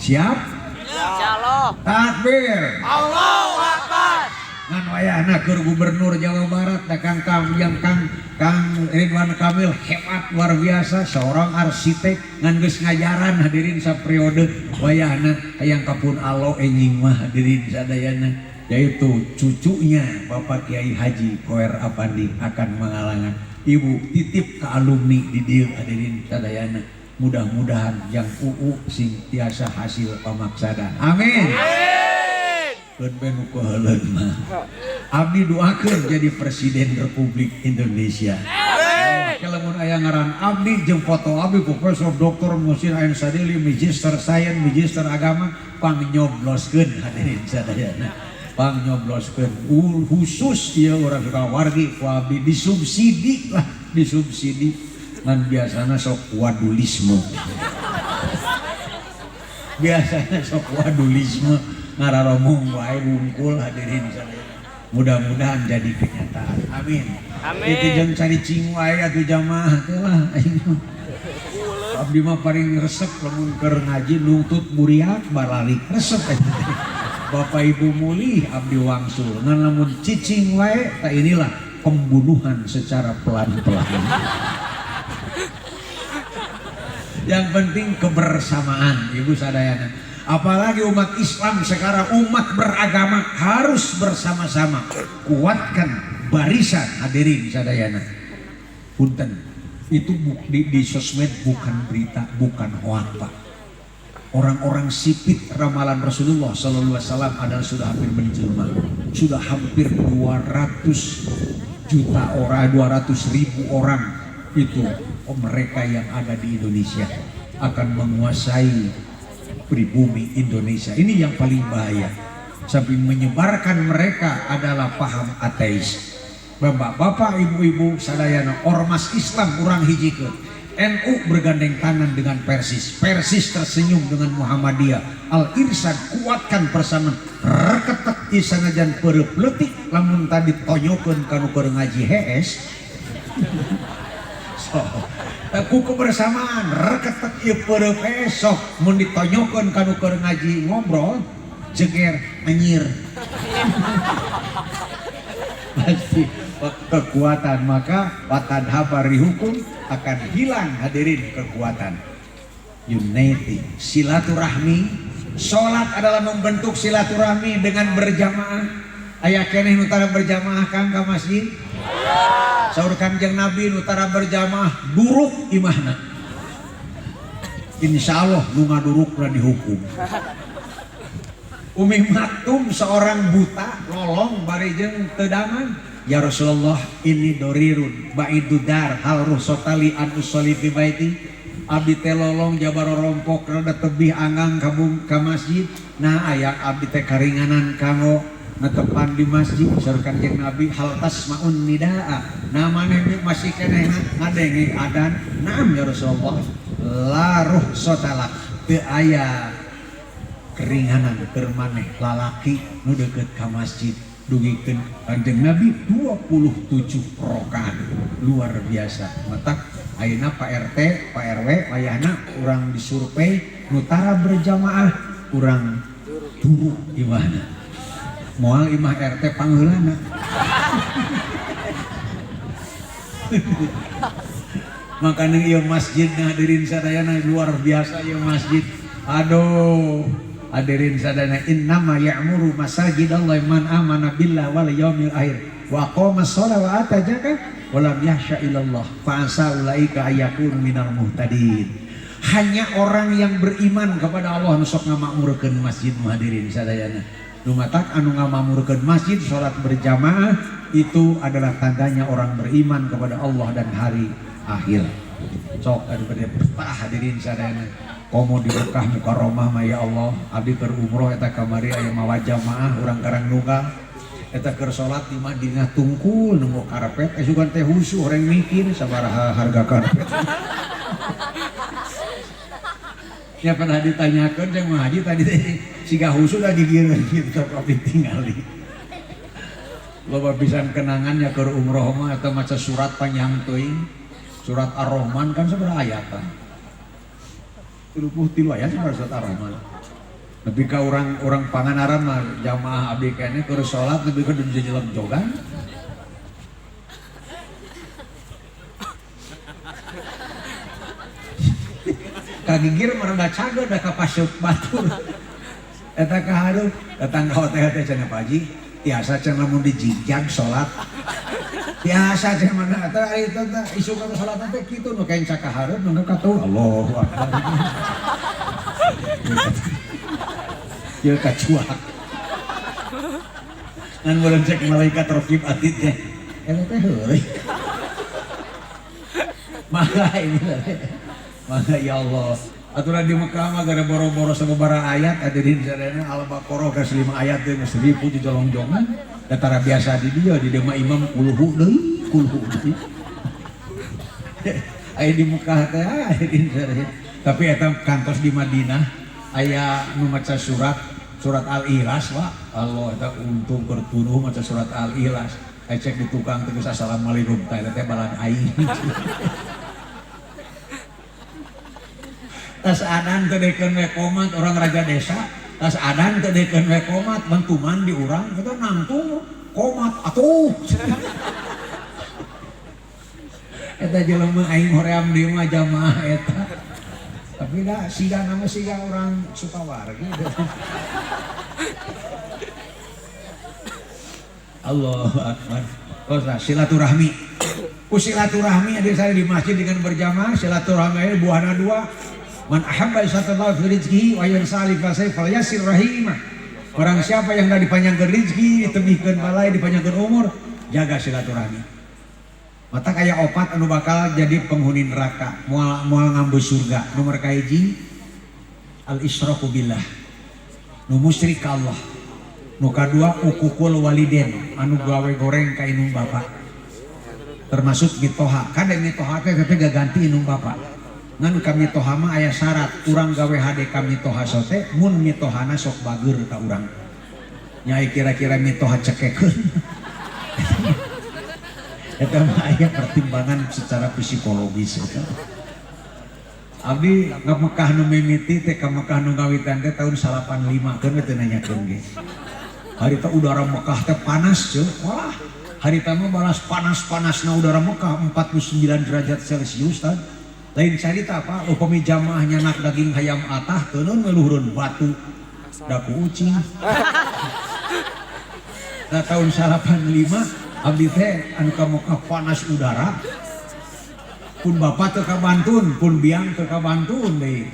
Siap? Insyaallah. Takbir. Allahu Akbar. Ngan wayahna keur gubernur Jawa Barat da Kang Kang yang Kang Kang Ridwan Kamil hebat luar biasa seorang arsitek ngan geus ngajaran hadirin sapriode wayahna hayang kapun alo enjing mah hadirin sadayana yaitu cucunya Bapak Kiai Haji Khoer Affandi akan mengalahkan. Ibu titip ke alumni di dieu hadirin sadayana mudah-mudahan yang UU sing tiasa hasil pamaksadan. Amin. Keun we nu keuheuleun mah. Abdi doakeun jadi Presiden Republik Indonesia. Lamun aya ngaran abdi jeung foto abdi Profesor Doktor Muhsin Ain Sadili Magister Sains Magister Agama pangnyobloskeun hadirin sadayana. Pangnyobloskeun khusus ieu urang Sukawargi ku abdi disubsidi lah, disubsidi ngan biasana sok wadulisme. Biasana sok wadulisme ngararomong wae wungkul hadirin sadayana. Mudah-mudahan jadi kenyataan. Amin. Amin. Itu jeung cari cing wae atuh jamaah teh lah. Abdi mah paling resep lamun keur ngaji nungtut buriak baralik resep eta teh. Bapak Ibu mulih abdi wangsul ngan lamun cicing wae tah inilah pembunuhan secara pelan-pelan. Yang penting kebersamaan Ibu sadayana. Apalagi umat Islam sekarang, umat beragama harus bersama-sama. Kuatkan barisan hadirin sadayana. Punten, itu di sosmed bukan berita, bukan hoak Pak. Orang-orang sipit ramalan Rasulullah Sallallahu Alaihi Wasallam adalah sudah hampir menjelma. Sudah hampir 200 juta orang, 200 ribu orang itu mereka yang ada di Indonesia akan menguasai pribumi Indonesia. Ini yang paling bahaya. Sampai menyebarkan mereka adalah paham ateis. Bapak-bapak, ibu-ibu sadayana, ormas Islam urang hijikeun. NU bergandeng tangan dengan Persis, Persis tersenyum dengan Muhammadiyah. Al Irsyad kuatkan persamaan. Reketek isanajan peureub leutik lamun tadi tonyokeun kanu keur ngaji hees. So, ku kebersamaan reketek ieu peureub hees sok mun ditonyokeun kanu keur ngaji ngobrol jeger anjir. Pasti kekuatan, maka watadhaba rihukum akan hilang hadirin kekuatan. Unity, silaturahmi. Salat adalah membentuk silaturahmi dengan berjamaah. Aya keneh nu tara berjamaah Kang ka masjid? Saur Kanjeng Nabi nu tara berjamaah duruk imahna. Insya Allah nu ngadurukna dihukum. Umi Maktum seorang buta lolong bari jeung teu damang. Ya Rasulullah, ini dorirun baidudar hal ruhsotali an usolli fi baiti. Abdi teh lolong jabaro rompok rada tebih anggang ka masjid. Nah aya abdi teh karinganan kanggo netepan di masjid. Saur Kanjeng Nabi hal tasmaun nidaa. Nah maneh masih keneh ngadenge adan. Naam ya Rasulullah. La ruhsotalak teu aya keringanan keur maneh lalaki nu deukeut ka masjid. Dugikeun Kanjeng Nabi 27 rakaat. Luar biasa. Matak ayeuna Pak RT, Pak RW wayahna urang disurvei nu tara berjamaah urang turu imahna. Moal imah RT pangheulana. Makanya ieu masjid hadirin sadayana luar biasa ieu masjid. Aduh, hadirin sadayana innama ya'muru masajidallahi man amana billahi wal yaumil akhir wa aqama sholata wa ata zakat wa lam yahsya illallah fa asa ulaika ayakunu minal muhtadin. Hanya orang yang beriman kepada Allah nu sok ngamakmurkeun masjid hadirin sadayana. Nu matak anu ngamakmurkeun masjid salat berjamaah itu adalah tandanya orang beriman kepada Allah dan hari akhir. Sok anu bade betah hadirin sadayana. Komo di Mekah Mukarramah mah ya Allah, abdi keur umroh eta kamari aya mawa jamaah urang Karangnunggal. Eta keur salat di Madinah tungkul nunggu karpet, sugan teh husu orang mikir sabaraha harga karpet. Ya pernah ditanyakeun jeung Mang Haji tadi teh siga husu da gigireun kitu sok abdi tingali. Loba pisan kenangannya keur umroh mah eta maca surat panjang teuing. Surat Ar-Rahman kan sabaraha ayatan? 33 ayat sabaraha surat Ar-Rahman. Nepi ka urang Pangandaran mah jamaah abdi keneh keur salat nepi ka jelem jogan. Kagigir mah rada cager da ka pasuk batur. Eta ka hareup datang ka hotel teh cenah Pak Haji, tiasa cenah lamun dijigjag salat. Biasa cenah mana eta ari teh isuk ka salat teh kitu nu kenca ka hareup nu ka tuh Allahu Akbar. Ieu kacuak. Ngan meureun cek malaikat raqib atid teh. Eta teh heueuy. Maka ini maka ya Allah. Aturan di Mekah mah gara boro-boro sababaraha ayat hadirin sadayana Al-Baqarah geus 5 ayat teh geus 1000 jolongjongan. Datara biasa di dieu di dieu mah imam kulhu deui, kulhu deui. Aya di Mekah teh hadirin sadayana. Tapi eta kantos di Madinah aya nu maca surat Surat Al-Ikhlas Pak. Allah eta untung keur tunduh maca surat Al-Ikhlas. Cek di tukang teh geus assalamualaikum teh eta teh balan aing. Tas adan teh dekeun we komat orang raja desa. Tas adan teh dekeun we komat mentuman di urang eta nangtung komat atuh. Eta jelema aing hoream di mah jamaah eta. Tapi dah siga nama siga orang Sukawargi. Allahu Akbar. Oh, nah, silaturahmi. Ku silaturahmi ada saya di masjid dengan berjamaah silaturahmi buahna dua. Man ahabba isatallahu fi rizqihi wa yansali fa falyasir rahimah. Barang siapa yang hendak dipanjangkeun rezeki, ditebihkeun balai, dipanjangkeun umur, jaga silaturahmi. Mata kaya opat anu bakal jadi penghuni neraka, moal moal ngambil surga. Nomor kahiji al isyraku billah. Nu musyrik ka Allah. Nu kadua ukukul waliden, anu gawe goreng ka indung bapa. Termasuk mitoha. Kan mitoha teh teh gaganti indung bapa. Ngan ka mitoha mah aya syarat, urang gawe hade ka mitoha sote mun mitohana sok bager ka urang. Nyai kira-kira mitoha cekekeun. Eta mah aya pertimbangan secara psikologis eta. Abdi ka Mekah nu mimiti teh ka Mekah nu ngawitan teh tahun 85 keun we teu nanyakeun ge. Harita udara Mekah teh panas ceuh. Wah, harita mah balas panas-panasna udara Mekah 49 derajat Celcius tan. Lain carita apa upami jamaah nyanak daging hayam atah teuneun ngeluhureun batu daku ucing. Nah tahun 85 abdi teh anu ka Mekah panas udara pun bapak teu ka Bantun pun biang teu ka Bantun deui.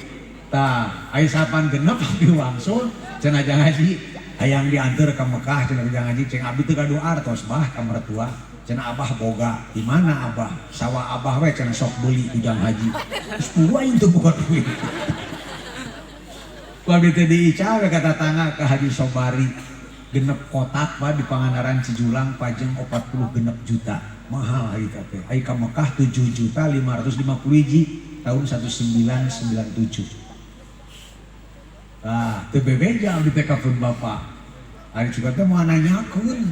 Tah aya sapan genep abdi wangsul cenah jang haji hayang dianteur ka Mekah cenah jang haji ceng abdi teu gaduh artos bah ka mertua cenah abah boga di mana abah sawah abah we cenah sok beuli ku jang haji. Geus puluh aing teu boga duit. Ku abdi teh diical we ka tatangga ka Haji Sobari genep kotak pak di Pangandaran Cijulang pajeng 46 juta mahal hari teh. Ai ka Mekah 7.550.000 hiji tahun 1997. Tah teu bebeja abdi teh ka pun bapak. Ari juga teh moal nanyakeun.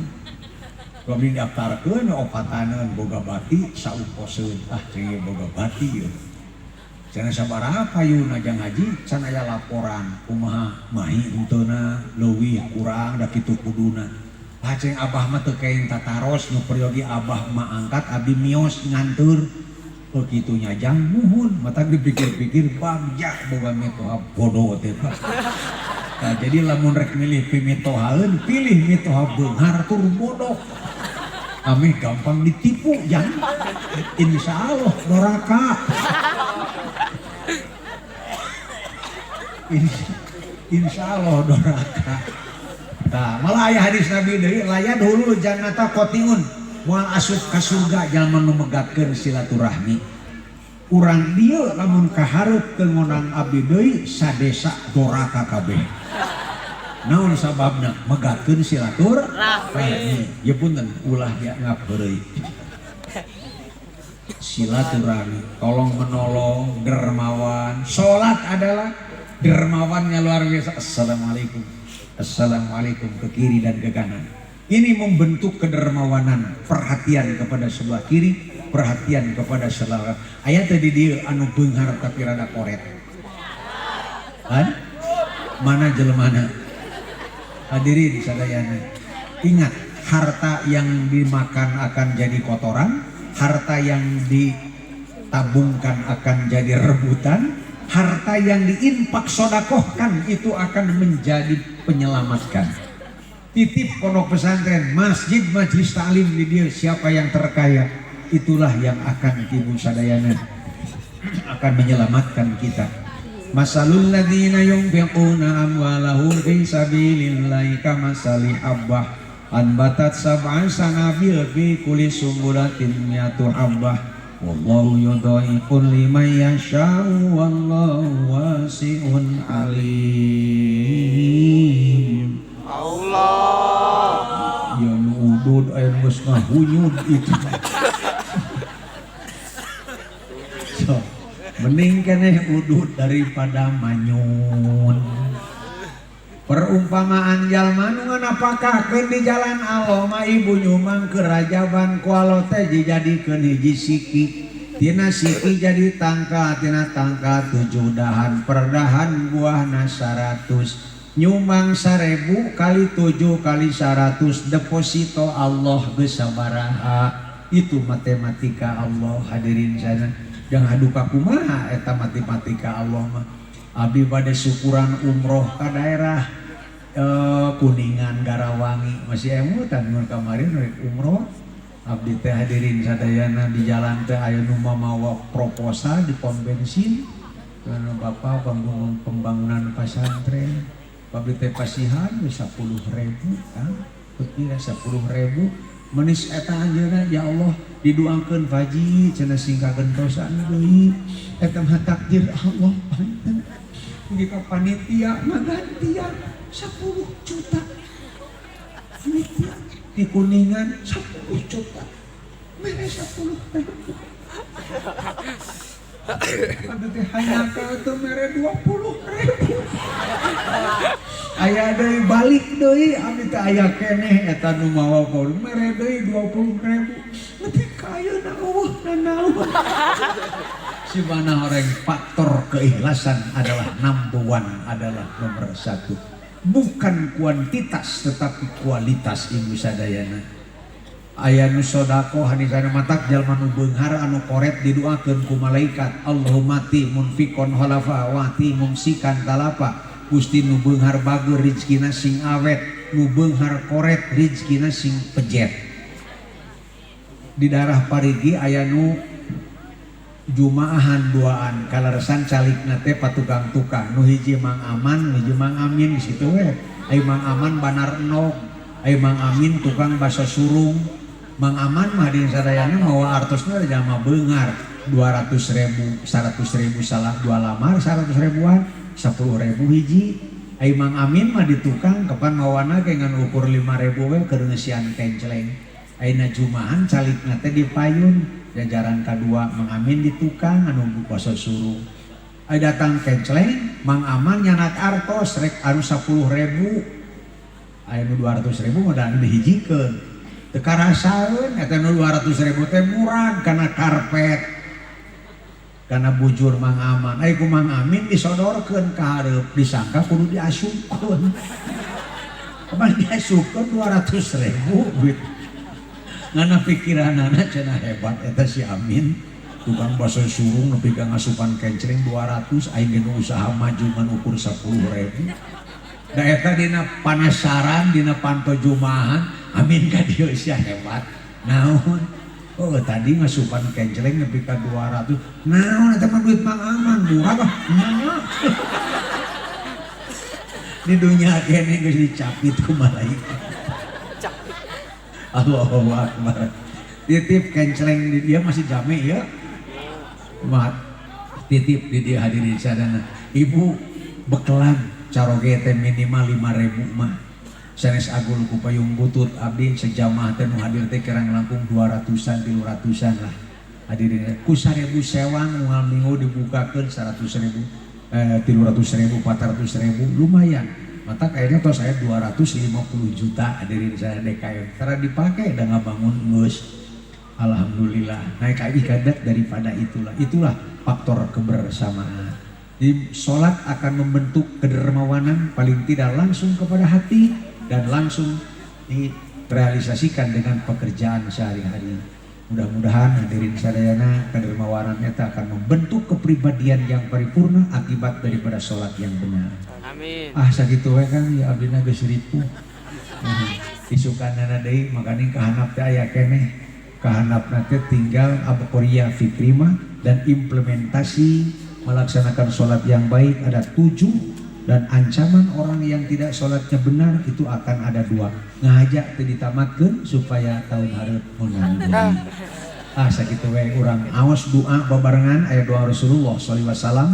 Ku abdi daftarkeun opataneun boga bati sauposeun. Ah cing boga bati ieu. Cenah sabaraha payuna jang haji can aya laporan kumaha mahi henteuna leuwih kurang da kitu kuduna. Ah cing abah mah teu kaing tataros nu peryogi abah mah angkat abdi mios nganteur. Begitu nyajang muhun mata dipikir-pikir bagja boga mitoha bodoh teh Pak. Nah, jadi lamun rek milih pimitohaeun pilih mitoha beunghar tur bodoh. Ameh gampang ditipu jang. Insyaallah doraka. Insya Allah doraka. Nah, malah aya hadis Nabi deui la yadkhulul jannata qati'un moal asup ka surga jalma nu megatkeun silaturahmi. Urang dieu lamun kahareup teu ngonang abdi deui sadesa doraka kabeh. Naon sababna megatkeun silaturahmi? Ya punten ulah dianggap heureuy. Silaturahmi, tolong menolong, dermawan. Salat adalah dermawannya luar biasa. Assalamualaikum, assalamualaikum ke kiri dan ke kanan. Ini membentuk kedermawanan, perhatian kepada sebelah kiri, perhatian kepada sebelah kanan. Aya tadi dia anu beunghar tapi rada koret. Kan? Mana jelemana? Hadirin sadayana. Ingat, harta yang dimakan akan jadi kotoran, harta yang ditabungkan akan jadi rebutan, harta yang diinfak sodakohkan itu akan menjadi penyelamatkan. Titip pondok pesantren, masjid, majlis taklim di dia, siapa yang terkaya itulah yang akan ibu sadayana akan menyelamatkan kita. Masalul ladzina yunfiquna amwalahum fi sabilillahi kamasali habbah anbatat sab'a sanabil fi kulli sumbulatin mi'atu habbah wallahu yudha'ifu liman yasha'u wallahu wasi'un alim. Allah ya nu udud aya nu geus ngahunyud itu. So, mending keneh udud daripada manyun. Perumpamaan jalma nu nganapakahkeun di jalan Allah mah ibu nyumbang ke rajaban ku Allah teh dijadikeun hiji siki. Tina siki jadi tangkal, tina tangkal 7 dahan, per dahan buahna 100. Nyumbang 1000 kali 7 kali 100 deposito Allah geus sabaraha. Itu matematika Allah hadirin sana. Jangan adu ka kumaha eta matematika Allah mah. Abdi bade syukuran umroh ka daerah Kuningan Garawangi masih emutan mun kamari rek umroh. Abdi teh hadirin sadayana di jalan teh aya nu mamawa proposal di pom bensin karena bapak bangun pembangunan pesantren. Abdi teh pasihan 10.000 kan kira 10.000 menis eta anjeunna ya Allah didoakeun faji cenah sing kagentosan deui eta mah takdir Allah panten mugi ka panitia ngagantian 10 juta panitia di Kuningan 10 juta mere 10.000 abdi teh hayang teu mere 20.000 aya deui balik deui abdi teh aya keneh eta nu mawa mere deui 20.000 nepi ka ayeuna eueuh nanaon. Si mana orang faktor keikhlasan adalah number one, adalah nomor 1. Bukan kuantitas tetapi kualitas ibu sadayana. Aya nu sodako hadisana matak jalma nu beunghar anu koret didoakeun ku malaikat Allahumma ti munfikon halafa wa ti mumsikan talafa. Gusti nu beunghar bager rizkina sing awet, nu beunghar koret rizkina sing pejet. Di daerah Parigi aya nu jumaahan duaan kaleresan calikna teh patukang tukang nu hiji Mang Aman nu hiji Mang Amin situ we. Ai Mang Aman banar enog, ai Mang Amin tukang baso surung. Mang Aman mah di sadayana mawa artosna jalma beunghar 200.000 100.000 salah dua lamar 100 ribuan 10.000 hiji. Ai Mang Amin mah di tukang kapan mawana ge ngan ukur 5.000 we keur ngeusian kencleng. Ayeuna jumahan calikna teh di payun jajaran kadua Mang Amin di tukang anu baso surung. Ai datang kencleng Mang Aman nyanak artos rek anu 10.000 aya nu 200.000 mah da dihijikeun. Teu karasaeun eta nu 200.000 teh murag kana karpet. Kana bujur Mang Aman. Ai ku Mang Amin disodorkeun ka hareup disangka kudu diasupkeun. Kapan diasupkeun 200.000 duit. Ngana pikiranana cenah hebat eta si Amin. Tukang baso surung nepi ka ngasupan kencleng 200 aing ge nu usaha maju ngan ukur 10.000. Da eta dina panasaran dina panto jumahan Amin ka dieu sia hebat. Naon? Oh tadi ngasupan kencleng nepi ka 200. Naon eta mah duit Mang Aman murah mah. Di dunia kene geus dicapit ku malaikat. Allahu Akbar. Titip kencleng di dia masih jame ya. Mat titip di dia hadirin sadana. Ibu bekelan caroge teh minimal 5.000 mah. Sanes agul ku payung butut abdi sejamaah teh nu hadir teh kirang langkung 200-an 300-an lah. Hadirin ku 1.000 sewang unggal minggu dibukakeun 100.000 300.000 400.000 lumayan. Mata kayaknya toh saya 250 juta hadirin saya DKM. Karena dipakai dan ngabangun geus. Alhamdulillah. Naik lagi kadet daripada itulah. Itulah faktor kebersamaan. Jadi sholat akan membentuk kedermawanan paling tidak langsung kepada hati dan langsung direalisasikan dengan pekerjaan sehari-hari. Mudah-mudahan hadirin sadayana kedermawanan eta akan membentuk kepribadian yang paripurna akibat daripada sholat yang benar. Amin. Ah sakitu we Kang ya abdina geus ripuh. Isukanana deui makaning kahanap teh aya keneh. Kahanapna teh tinggal abqariyah fikrima dan implementasi melaksanakan sholat yang baik ada 7 dan ancaman orang yang tidak sholatnya benar itu akan ada 2. Ngajak teh ditamatkeun supaya tahun hareup menang deui. Ah sakitu we urang aos doa babarengan aya doa Rasulullah shallallahu alaihi wasallam.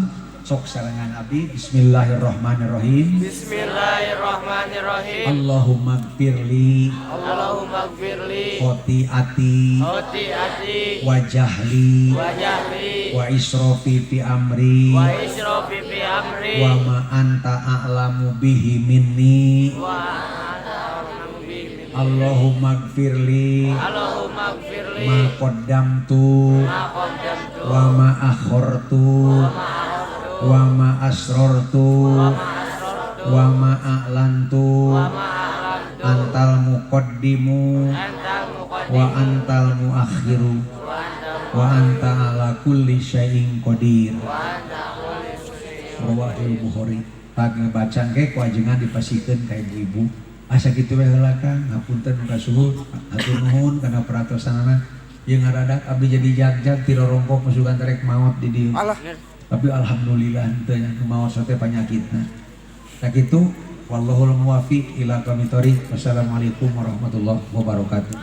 Sok sarengan abdi bismillahirrahmanirrahim. Bismillahirrahmanirrahim. Allahumma gfirli. Allahumma gfirli. Khotiati. Khotiati. Wajahli. Wajahli. Wa israfi fi amri. Wa israfi fi amri. Amri. Wa ma anta a'lamu bihi minni. Wa anta a'lamu bihi minni. Allahumma gfirli. Allahumma gfirli. Ma qaddamtu. Ma qaddamtu. Wa ma akhartu. Wa ma akhartu. Wa ma asrartu. Wa ma asrartu. Wa ma a'lantu. Wa ma a'lantu. Antal muqaddimu. Antal muqaddimu. Wa antal muakhiru. Wa antal Wa anta ala kulli syai'in qadir. Wa anta kulli syai'in Rawahul Bukhari. Tag ngebaca ge ku ajengan dipasihkeun ka ibu-ibu. Asa kitu we heula Kang, hapunten ka suhun, hatur nuhun kana peratosanana. Ieu ngaradak abdi jadi jag-jag ti rorongkok masukan terek maot di dieu. Alah. Tapi alhamdulillah henteu nya nu maot teh panyakitna. Nah kitu, wallahul muwafiq ila aqwamit thoriq. Wassalamualaikum warahmatullahi wabarakatuh.